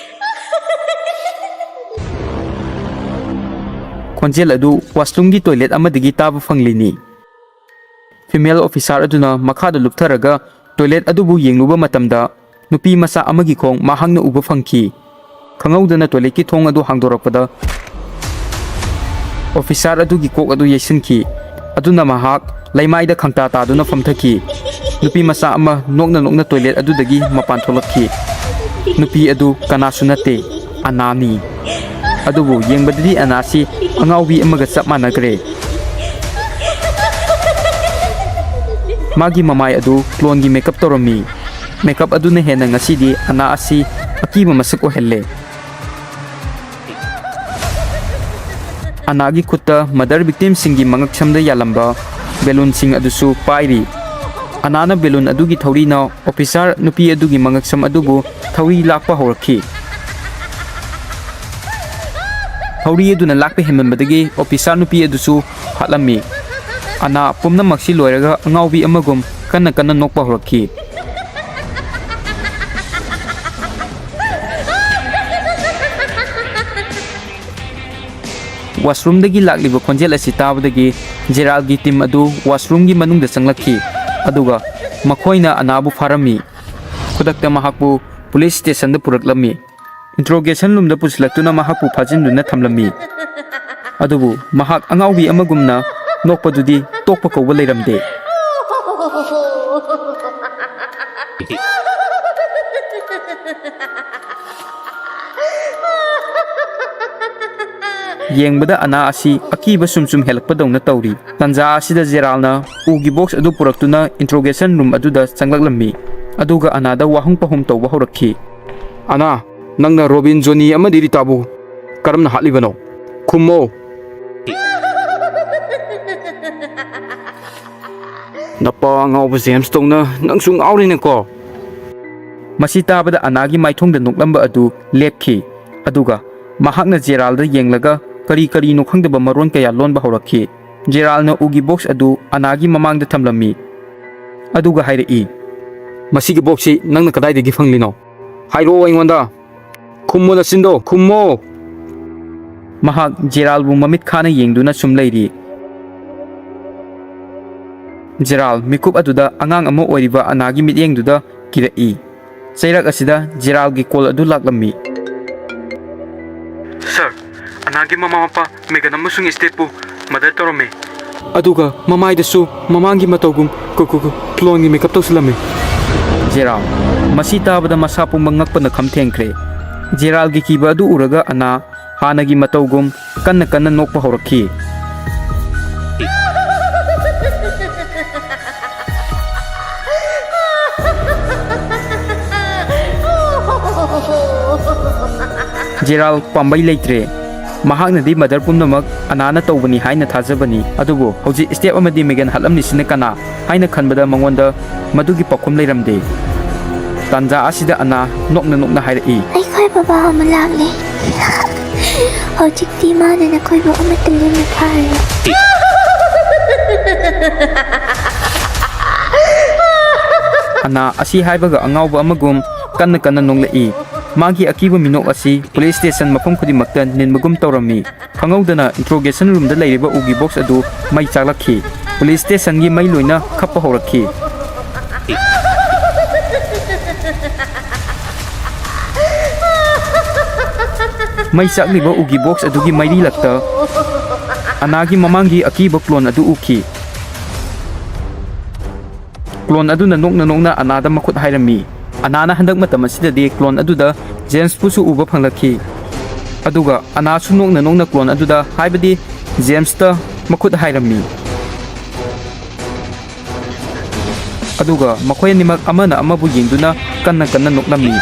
ꯈꯣꯟꯖꯦꯜ ꯑꯗꯨ ꯋꯥꯁꯔꯨꯝꯒꯤ ꯇꯣꯏꯂꯦꯠ ꯑꯃꯗꯒꯤ ꯇꯥꯕ ꯐꯪꯂꯤꯅꯤ꯫ ꯐꯤꯃꯦꯜ ꯑꯣꯐꯤꯁꯥꯔ ꯑꯗꯨꯅ ꯃꯈꯥꯗ ꯂꯨꯞꯊꯔꯒ ꯇꯣꯏꯂꯦꯠ ꯑꯗꯨꯕꯨ ꯌꯦꯡꯂꯨꯕ ꯃꯇꯝꯗ, ꯅꯨꯄꯤ ꯃꯆꯥ ꯑꯃꯒꯤ ꯈꯣꯡ ꯃꯍꯥꯛꯅ ꯎꯕ ꯐꯪꯈꯤ꯫ ꯈꯪꯍꯧꯗꯅ ꯇꯣꯏꯂꯦꯠꯀꯤ ꯊꯣꯡ ꯑꯗꯨ ꯍꯥꯡꯗꯣꯔꯛꯄꯗ, ꯑꯣꯐꯤꯁꯥꯔ ꯑꯗꯨꯒꯤ ꯀꯣꯛ ꯑꯗꯨ ꯌꯩꯁꯤꯟꯈꯤ꯫ ꯑꯗꯨꯅ ꯃꯍꯥꯛ ꯂꯩꯃꯥꯏꯗ ꯈꯪꯇꯥ ꯇꯥꯗꯨꯅ ꯐꯝꯊꯈꯤ꯫ ꯅꯨꯄꯤ ꯃꯆꯥ ꯑꯃ ꯅꯣꯛꯅ ꯅꯣꯛꯅ ꯇꯣꯏꯂꯦꯠ ꯑꯗꯨꯗꯒꯤ ꯃꯄꯥꯟ ꯊꯣꯛꯂꯛꯈꯤ꯫ ꯅꯨꯄꯤ ꯑꯗꯨ ꯀꯅꯥꯁꯨ ꯅꯠꯇꯦ, ꯑꯅꯥꯅꯤ꯫ ꯑꯗꯨꯕꯨ ꯌꯦꯡꯕꯗꯗꯤ ꯑꯅꯥꯁꯤ ꯑꯉꯥꯎꯕꯤ ꯑꯃꯒ ꯆꯞ ꯃꯥꯟꯅꯈ꯭ꯔꯦ꯫ ꯃꯥꯒꯤ ꯃꯃꯥꯏ ꯑꯗꯨ ꯀ꯭ꯂꯣꯟꯒꯤ ꯃꯦꯀꯞ ꯇꯧꯔꯝꯃꯤ꯫ ꯃꯦꯀꯞ ꯑꯗꯨꯅ ꯍꯦꯟꯅ ꯉꯁꯤꯗꯤ ꯑꯅꯥ ꯑꯁꯤ ꯑꯀꯤꯕ ꯃꯁꯛ ꯑꯣꯏꯍꯜꯂꯦ꯫ ꯑꯅꯥꯒꯤ ꯈꯨꯠꯇ ꯃꯗꯔ ꯚꯤꯛꯇꯤꯝꯁꯤꯡꯒꯤ ꯃꯉꯛꯁꯝꯗ ꯌꯥꯜꯂꯝꯕ ꯕꯦꯂꯨꯟꯁꯤꯡ ꯑꯗꯨꯁꯨ ꯄꯥꯏꯔꯤ꯫ ꯑꯅꯥꯅ ꯕꯦꯂꯨꯟ ꯑꯗꯨꯒꯤ ꯊꯧꯔꯤꯅ ꯑꯣꯐꯤꯁꯥꯔ ꯅꯨꯄꯤ ꯑꯗꯨꯒꯤ ꯃꯉꯛꯁꯝ ꯑꯗꯨꯕꯨ ꯊꯧꯔꯤ ꯂꯥꯛꯄ ꯍꯧꯔꯛꯈꯤ꯫ ꯊꯧꯔꯤ ꯑꯗꯨꯅ ꯂꯥꯛꯄ ꯍꯦꯟꯃꯟꯕꯗꯒꯤ ꯑꯣꯐꯤꯁꯥꯔ ꯅꯨꯄꯤ ꯑꯗꯨꯁꯨ ꯍꯥꯠꯂꯝꯃꯤ꯫ ꯑꯅꯥ ꯄꯨꯝꯅꯃꯛꯁꯤ ꯂꯣꯏꯔꯒ ꯑꯉꯥꯎꯕꯤ ꯑꯃꯒꯨꯝ ꯀꯟꯅ ꯀꯟꯅ ꯅꯣꯛꯄ ꯍꯧꯔꯛꯈꯤ꯫ ꯋꯥꯁꯔꯨꯝꯗꯒꯤ ꯂꯥꯛꯂꯤꯕ ꯈꯣꯟꯖꯦꯜ ꯑꯁꯤ ꯇꯥꯕꯗꯒꯤ ꯖꯦꯔꯥꯜꯒꯤ ꯇꯤꯝ ꯑꯗꯨ ꯋꯥꯁꯔꯨꯝꯒꯤ ꯃꯅꯨꯡꯗ ꯆꯪꯂꯛꯈꯤ, ꯑꯗꯨꯒ ꯃꯈꯣꯏꯅ ꯑꯅꯥꯕꯨ ꯐꯥꯔꯝꯃꯤ꯫ ꯈꯨꯗꯛꯇ ꯃꯍꯥꯛꯄꯨ ꯄꯨꯂꯤꯁ ꯁ꯭ꯇꯦꯁꯟꯗ ꯄꯨꯔꯛꯂꯝꯃꯤ꯫ ꯏꯟꯇ꯭ꯔꯣꯒꯦꯁꯟ ꯔꯨꯝꯗ ꯄꯨꯁꯤꯜꯂꯛꯇꯨꯅ ꯃꯍꯥꯛꯄꯨ ꯐꯥꯖꯤꯟꯗꯨꯅ ꯊꯝꯂꯝꯃꯤ꯫ ꯑꯗꯨꯕꯨ ꯃꯍꯥꯛ ꯑꯉꯥꯎꯕꯤ ꯑꯃꯒꯨꯝꯅ ꯅꯣꯛꯄꯗꯨꯗꯤ ꯇꯣꯛꯄ ꯀꯧꯕ ꯂꯩꯔꯝꯗꯦ꯫ ꯌꯦꯡꯕꯗ ꯑꯅꯥ ꯑꯁꯤ ꯑꯀꯤꯕ ꯁꯨꯝ ꯁꯨꯝ ꯍꯦꯜꯂꯛꯄꯗꯧꯅ ꯇꯧꯔꯤ꯫ ꯇꯟꯖꯥ ꯑꯁꯤꯗ ꯖꯦꯔꯥꯜꯅ ꯎꯒꯤ ꯕꯣꯛꯁ ꯑꯗꯨ ꯄꯨꯔꯛꯇꯨꯅ ꯏꯟꯇ꯭ꯔꯣꯒꯦꯁꯟ ꯔꯨꯝ ꯑꯗꯨꯗ ꯆꯪꯂꯛꯂꯝꯃꯤ꯫ ꯑꯗꯨꯒ ꯑꯅꯥꯗ ꯋꯥꯍꯪ ꯄꯥꯎꯍꯨꯝ ꯇꯧꯕ ꯍꯧꯔꯛꯈꯤ꯫ "ꯑꯅꯥ, ꯅꯪꯅ ꯔꯣꯕꯤꯟ, ꯖꯣꯅꯤ ꯑꯃꯗꯤ ꯔꯤꯇꯥꯕꯨ ꯀꯔꯝꯅ ꯍꯥꯠꯂꯤꯕꯅꯣ? ꯈꯨꯝꯃꯣ!" "ꯅꯄꯥ ꯑꯉꯥꯎꯕ ꯖꯦꯝꯁ ꯇꯧꯅ ꯅꯪꯁꯨ ꯉꯥꯎꯔꯦꯅꯦꯀꯣ!" ꯃꯁꯤ ꯇꯥꯕꯗ ꯑꯅꯥꯒꯤ ꯃꯥꯏꯊꯣꯡꯗ ꯅꯣꯛꯂꯝꯕ ꯑꯗꯨ ꯂꯦꯞꯈꯤ꯫ ꯑꯗꯨꯒ ꯃꯍꯥꯛꯅ ꯖꯦꯔꯥꯜꯗ ꯌꯦꯡꯂꯒ ꯀꯔꯤ ꯀꯔꯤꯅꯣ ꯈꯪꯗꯕ ꯃꯔꯣꯟ ꯀꯌꯥ ꯂꯣꯟꯕ ꯍꯧꯔꯛꯈꯤ꯫ ꯖꯦꯔꯥꯜꯅ ꯎꯒꯤ ꯕꯣꯛꯁ ꯑꯗꯨ ꯑꯅꯥꯒꯤ ꯃꯃꯥꯡꯗ ꯊꯝꯂꯝꯃꯤ꯫ ꯑꯗꯨꯒ ꯍꯥꯏꯔꯛꯏ, "ꯃꯁꯤꯒꯤ ꯕꯣꯛꯁꯁꯤ ꯅꯪꯅ ꯀꯗꯥꯏꯗꯒꯤ ꯐꯪꯂꯤꯅꯣ? ꯍꯥꯏꯔꯛꯑꯣ ꯑꯩꯉꯣꯟꯗ! ꯈꯨꯝꯃꯣ ꯅꯆꯤꯟꯗꯣ! ꯈꯨꯝꯃꯣ!" ꯃꯍꯥꯛ ꯖꯦꯔꯥꯜꯕꯨ ꯃꯃꯤꯠ ꯈꯥꯅ ꯌꯦꯡꯗꯨꯅ ꯁꯨꯝ ꯂꯩꯔꯤ꯫ ꯖꯦꯔꯥꯜ ꯃꯤꯀꯨꯞ ꯑꯗꯨꯗ ꯑꯉꯥꯡ ꯑꯃ ꯑꯣꯏꯔꯤꯕ ꯑꯅꯥꯒꯤ ꯃꯤꯠꯌꯦꯡꯗꯨꯗ ꯀꯤꯔꯛꯏ꯫ ꯆꯩꯔꯛ ꯑꯁꯤꯗ ꯖꯦꯔꯥꯜꯒꯤ ꯀꯣꯜ ꯑꯗꯨ ꯂꯥꯛꯂꯝꯃꯤ꯫ "ꯁꯥꯔ, ꯑꯅꯥꯒꯤ ꯃꯃꯥ ꯃꯄꯥ ꯃꯦꯒꯟ ꯑꯃꯁꯨꯡ ꯁ꯭ꯇꯦꯞꯄꯨ ꯃꯔꯗꯔ ꯇꯧꯔꯝꯃꯦ꯫ ꯑꯗꯨꯒ ꯃꯃꯥꯏꯗꯁꯨ ꯃꯃꯥꯡꯒꯤ ꯃꯇꯧꯒꯨꯝ ꯀꯨ-, ꯀꯨ-, ꯀꯨ-, ꯀ꯭ꯂꯣꯟꯒꯤ ꯃꯦꯀꯞ ꯇꯧꯁꯤꯜꯂꯝꯃꯦ꯫" ꯖꯦꯔꯥꯜ ꯃꯁꯤ ꯇꯥꯕꯗ ꯃꯁꯥ ꯄꯨꯝꯕ ꯉꯛꯄꯅ ꯈꯝ ꯊꯦꯡꯈ꯭ꯔꯦ꯫ ꯖꯦꯔꯥꯜꯒꯤ ꯀꯤꯕ ꯑꯗꯨ ꯎꯔꯒ ꯑꯅꯥ ꯍꯥꯟꯅꯒꯤ ꯃꯇꯧꯒꯨꯝ ꯀꯟꯅ ꯀꯟꯅ ꯅꯣꯛꯄ ꯍꯧꯔꯛꯈꯤ꯫ ꯖꯦꯔꯥꯜ ꯄꯥꯝꯕꯩ ꯂꯩꯇ꯭ꯔꯦ꯫ ꯃꯍꯥꯛꯅꯗꯤ ꯃꯔꯗꯔ ꯄꯨꯝꯅꯃꯛ ꯑꯅꯥꯅ ꯇꯧꯕꯅꯤ ꯍꯥꯏꯅ ꯊꯥꯖꯕꯅꯤ꯫ ꯑꯗꯨꯕꯨ ꯍꯧꯖꯤꯛ ꯁ꯭ꯇꯦꯞ ꯑꯃꯗꯤ ꯃꯦꯒꯟ ꯍꯥꯠꯂꯝꯂꯤꯁꯤꯅ ꯀꯅꯥ ꯍꯥꯏꯅ ꯈꯟꯕꯗ ꯃꯉꯣꯟꯗ ꯃꯗꯨꯒꯤ ꯄꯥꯎꯈꯨꯝ ꯂꯩꯔꯝꯗꯦ꯫ ꯇꯥꯟꯖꯥ ꯑꯁꯤꯗ ꯑꯅꯥ ꯅꯣꯛꯅ ꯅꯣꯛꯅ ꯍꯥꯏꯔꯛꯏ꯫ "ꯑꯩꯈꯣꯏ ꯕꯕꯥ ꯑꯃ ꯂꯥꯛꯂꯦ꯫ ꯍꯧꯖꯤꯛꯇꯤ ꯃꯥꯅ ꯅꯈꯣꯏꯕꯨ ꯑꯃꯠꯇ ꯂꯦꯝꯅ ꯐꯥꯔꯔꯣꯏ꯫" ꯑꯅꯥ ꯑꯁꯤ ꯍꯥꯏꯕꯒ ꯑꯉꯥꯎꯕ ꯑꯃꯒꯨꯝ ꯀꯟꯅ ꯀꯟꯅ ꯅꯣꯛꯂꯛꯏ꯫ ꯃꯥꯒꯤ ꯑꯀꯤꯕ ꯃꯤꯅꯣꯛ ꯑꯁꯤ ꯄꯨꯂꯤꯁ ꯁ꯭ꯇꯦꯁꯟ ꯃꯐꯝ ꯈꯨꯗꯤꯡꯃꯛꯇ ꯅꯤꯟꯕꯒꯨꯝ ꯇꯧꯔꯝꯃꯤ꯫ ꯈꯪꯍꯧꯗꯅ ꯏꯟꯇ꯭ꯔꯣꯒꯦꯁꯟ ꯔꯨꯝꯗ ꯂꯩꯔꯤꯕ ꯎꯒꯤ ꯕꯣꯛꯁ ꯑꯗꯨ ꯃꯩ ꯆꯥꯛꯂꯛꯈꯤ꯫ ꯄꯨꯂꯤꯁ ꯁ꯭ꯇꯦꯁꯟꯒꯤ ꯃꯩ ꯂꯣꯏꯅ ꯈꯞꯄ ꯍꯧꯔꯛꯈꯤ꯫ ꯃꯩ ꯆꯥꯛꯂꯤꯕ ꯎꯒꯤ ꯕꯣꯛꯁ ꯑꯗꯨꯒꯤ ꯃꯩꯔꯤ ꯂꯛꯇ ꯑꯅꯥꯒꯤ ꯃꯃꯥꯡꯒꯤ ꯑꯀꯤꯕ ꯀ꯭ꯂꯣꯟ ꯑꯗꯨ ꯎꯈꯤ꯫ ꯀ꯭ꯂꯣꯟ ꯑꯗꯨꯅ ꯅꯣꯛꯅ ꯅꯣꯛꯅ ꯑꯅꯥꯗ ꯃꯈꯨꯠ ꯍꯥꯏꯔꯝꯃꯤ꯫ ꯑꯅꯥꯅ ꯍꯟꯗꯛ ꯃꯇꯝ ꯑꯁꯤꯗꯗꯤ ꯀ꯭ꯂꯣꯟ ꯑꯗꯨꯗ ꯖꯦꯝꯁꯄꯨꯁꯨ ꯎꯕ ꯐꯪꯂꯛꯈꯤ꯫ ꯑꯗꯨꯒ ꯑꯅꯥꯁꯨ ꯅꯣꯛꯅ ꯅꯣꯛꯅ ꯀ꯭ꯂꯣꯟ ꯑꯗꯨꯗ, ꯍꯥꯏꯕꯗꯤ ꯖꯦꯝꯁꯇ ꯃꯈꯨꯠ ꯍꯥꯏꯔꯝꯃꯤ꯫ ꯑꯗꯨꯒ ꯃꯈꯣꯏ ꯑꯅꯤꯃꯛ ꯑꯃꯅ ꯑꯃꯕꯨ ꯌꯦꯡꯗꯨꯅ ꯀꯟꯅ ꯀꯟꯅ ꯅꯣꯛꯂꯝꯃꯤ꯫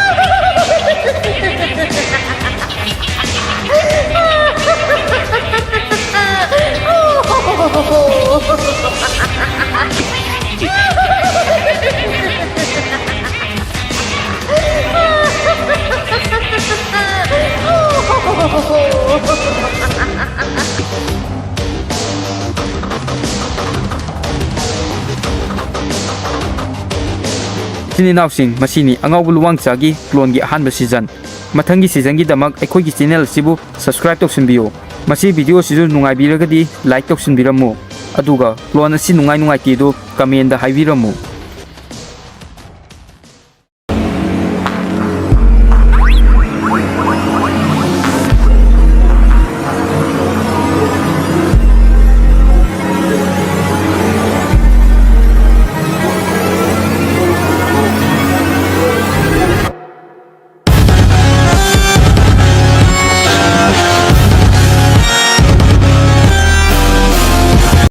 ꯏꯆꯤꯟ ꯏꯅꯥꯎꯁꯤꯡ, ꯃꯁꯤꯅꯤ ꯑꯉꯥꯎꯕ ꯂꯨꯋꯥꯡꯆꯥꯒꯤ ꯀ꯭ꯂꯣꯟꯒꯤ ꯑꯍꯥꯟꯕ ꯁꯤꯖꯟ꯫ ꯃꯊꯪꯒꯤ ꯁꯤꯖꯟꯒꯤꯗꯃꯛ ꯑꯩꯈꯣꯏꯒꯤ ꯆꯦꯅꯦꯜ ꯑꯁꯤꯕꯨ ꯁꯕꯁꯀ꯭ꯔꯥꯏꯕ ꯇꯧꯁꯤꯟꯕꯤꯌꯨ꯫ ꯃꯁꯤ ꯚꯤꯗꯤꯑꯣ ꯑꯁꯤꯁꯨ ꯅꯨꯡꯉꯥꯏꯕꯤꯔꯒꯗꯤ ꯂꯥꯏꯛ ꯇꯧꯁꯤꯟꯕꯤꯔꯝꯃꯨ꯫ ꯑꯗꯨꯒ ꯀ꯭ꯂꯣꯟ ꯑꯁꯤ ꯅꯨꯡꯉꯥꯏ ꯅꯨꯡꯉꯥꯏꯇꯦꯗꯨ ꯀꯃꯦꯟꯗ ꯍꯥꯏꯕꯤꯔꯝꯃꯨ꯫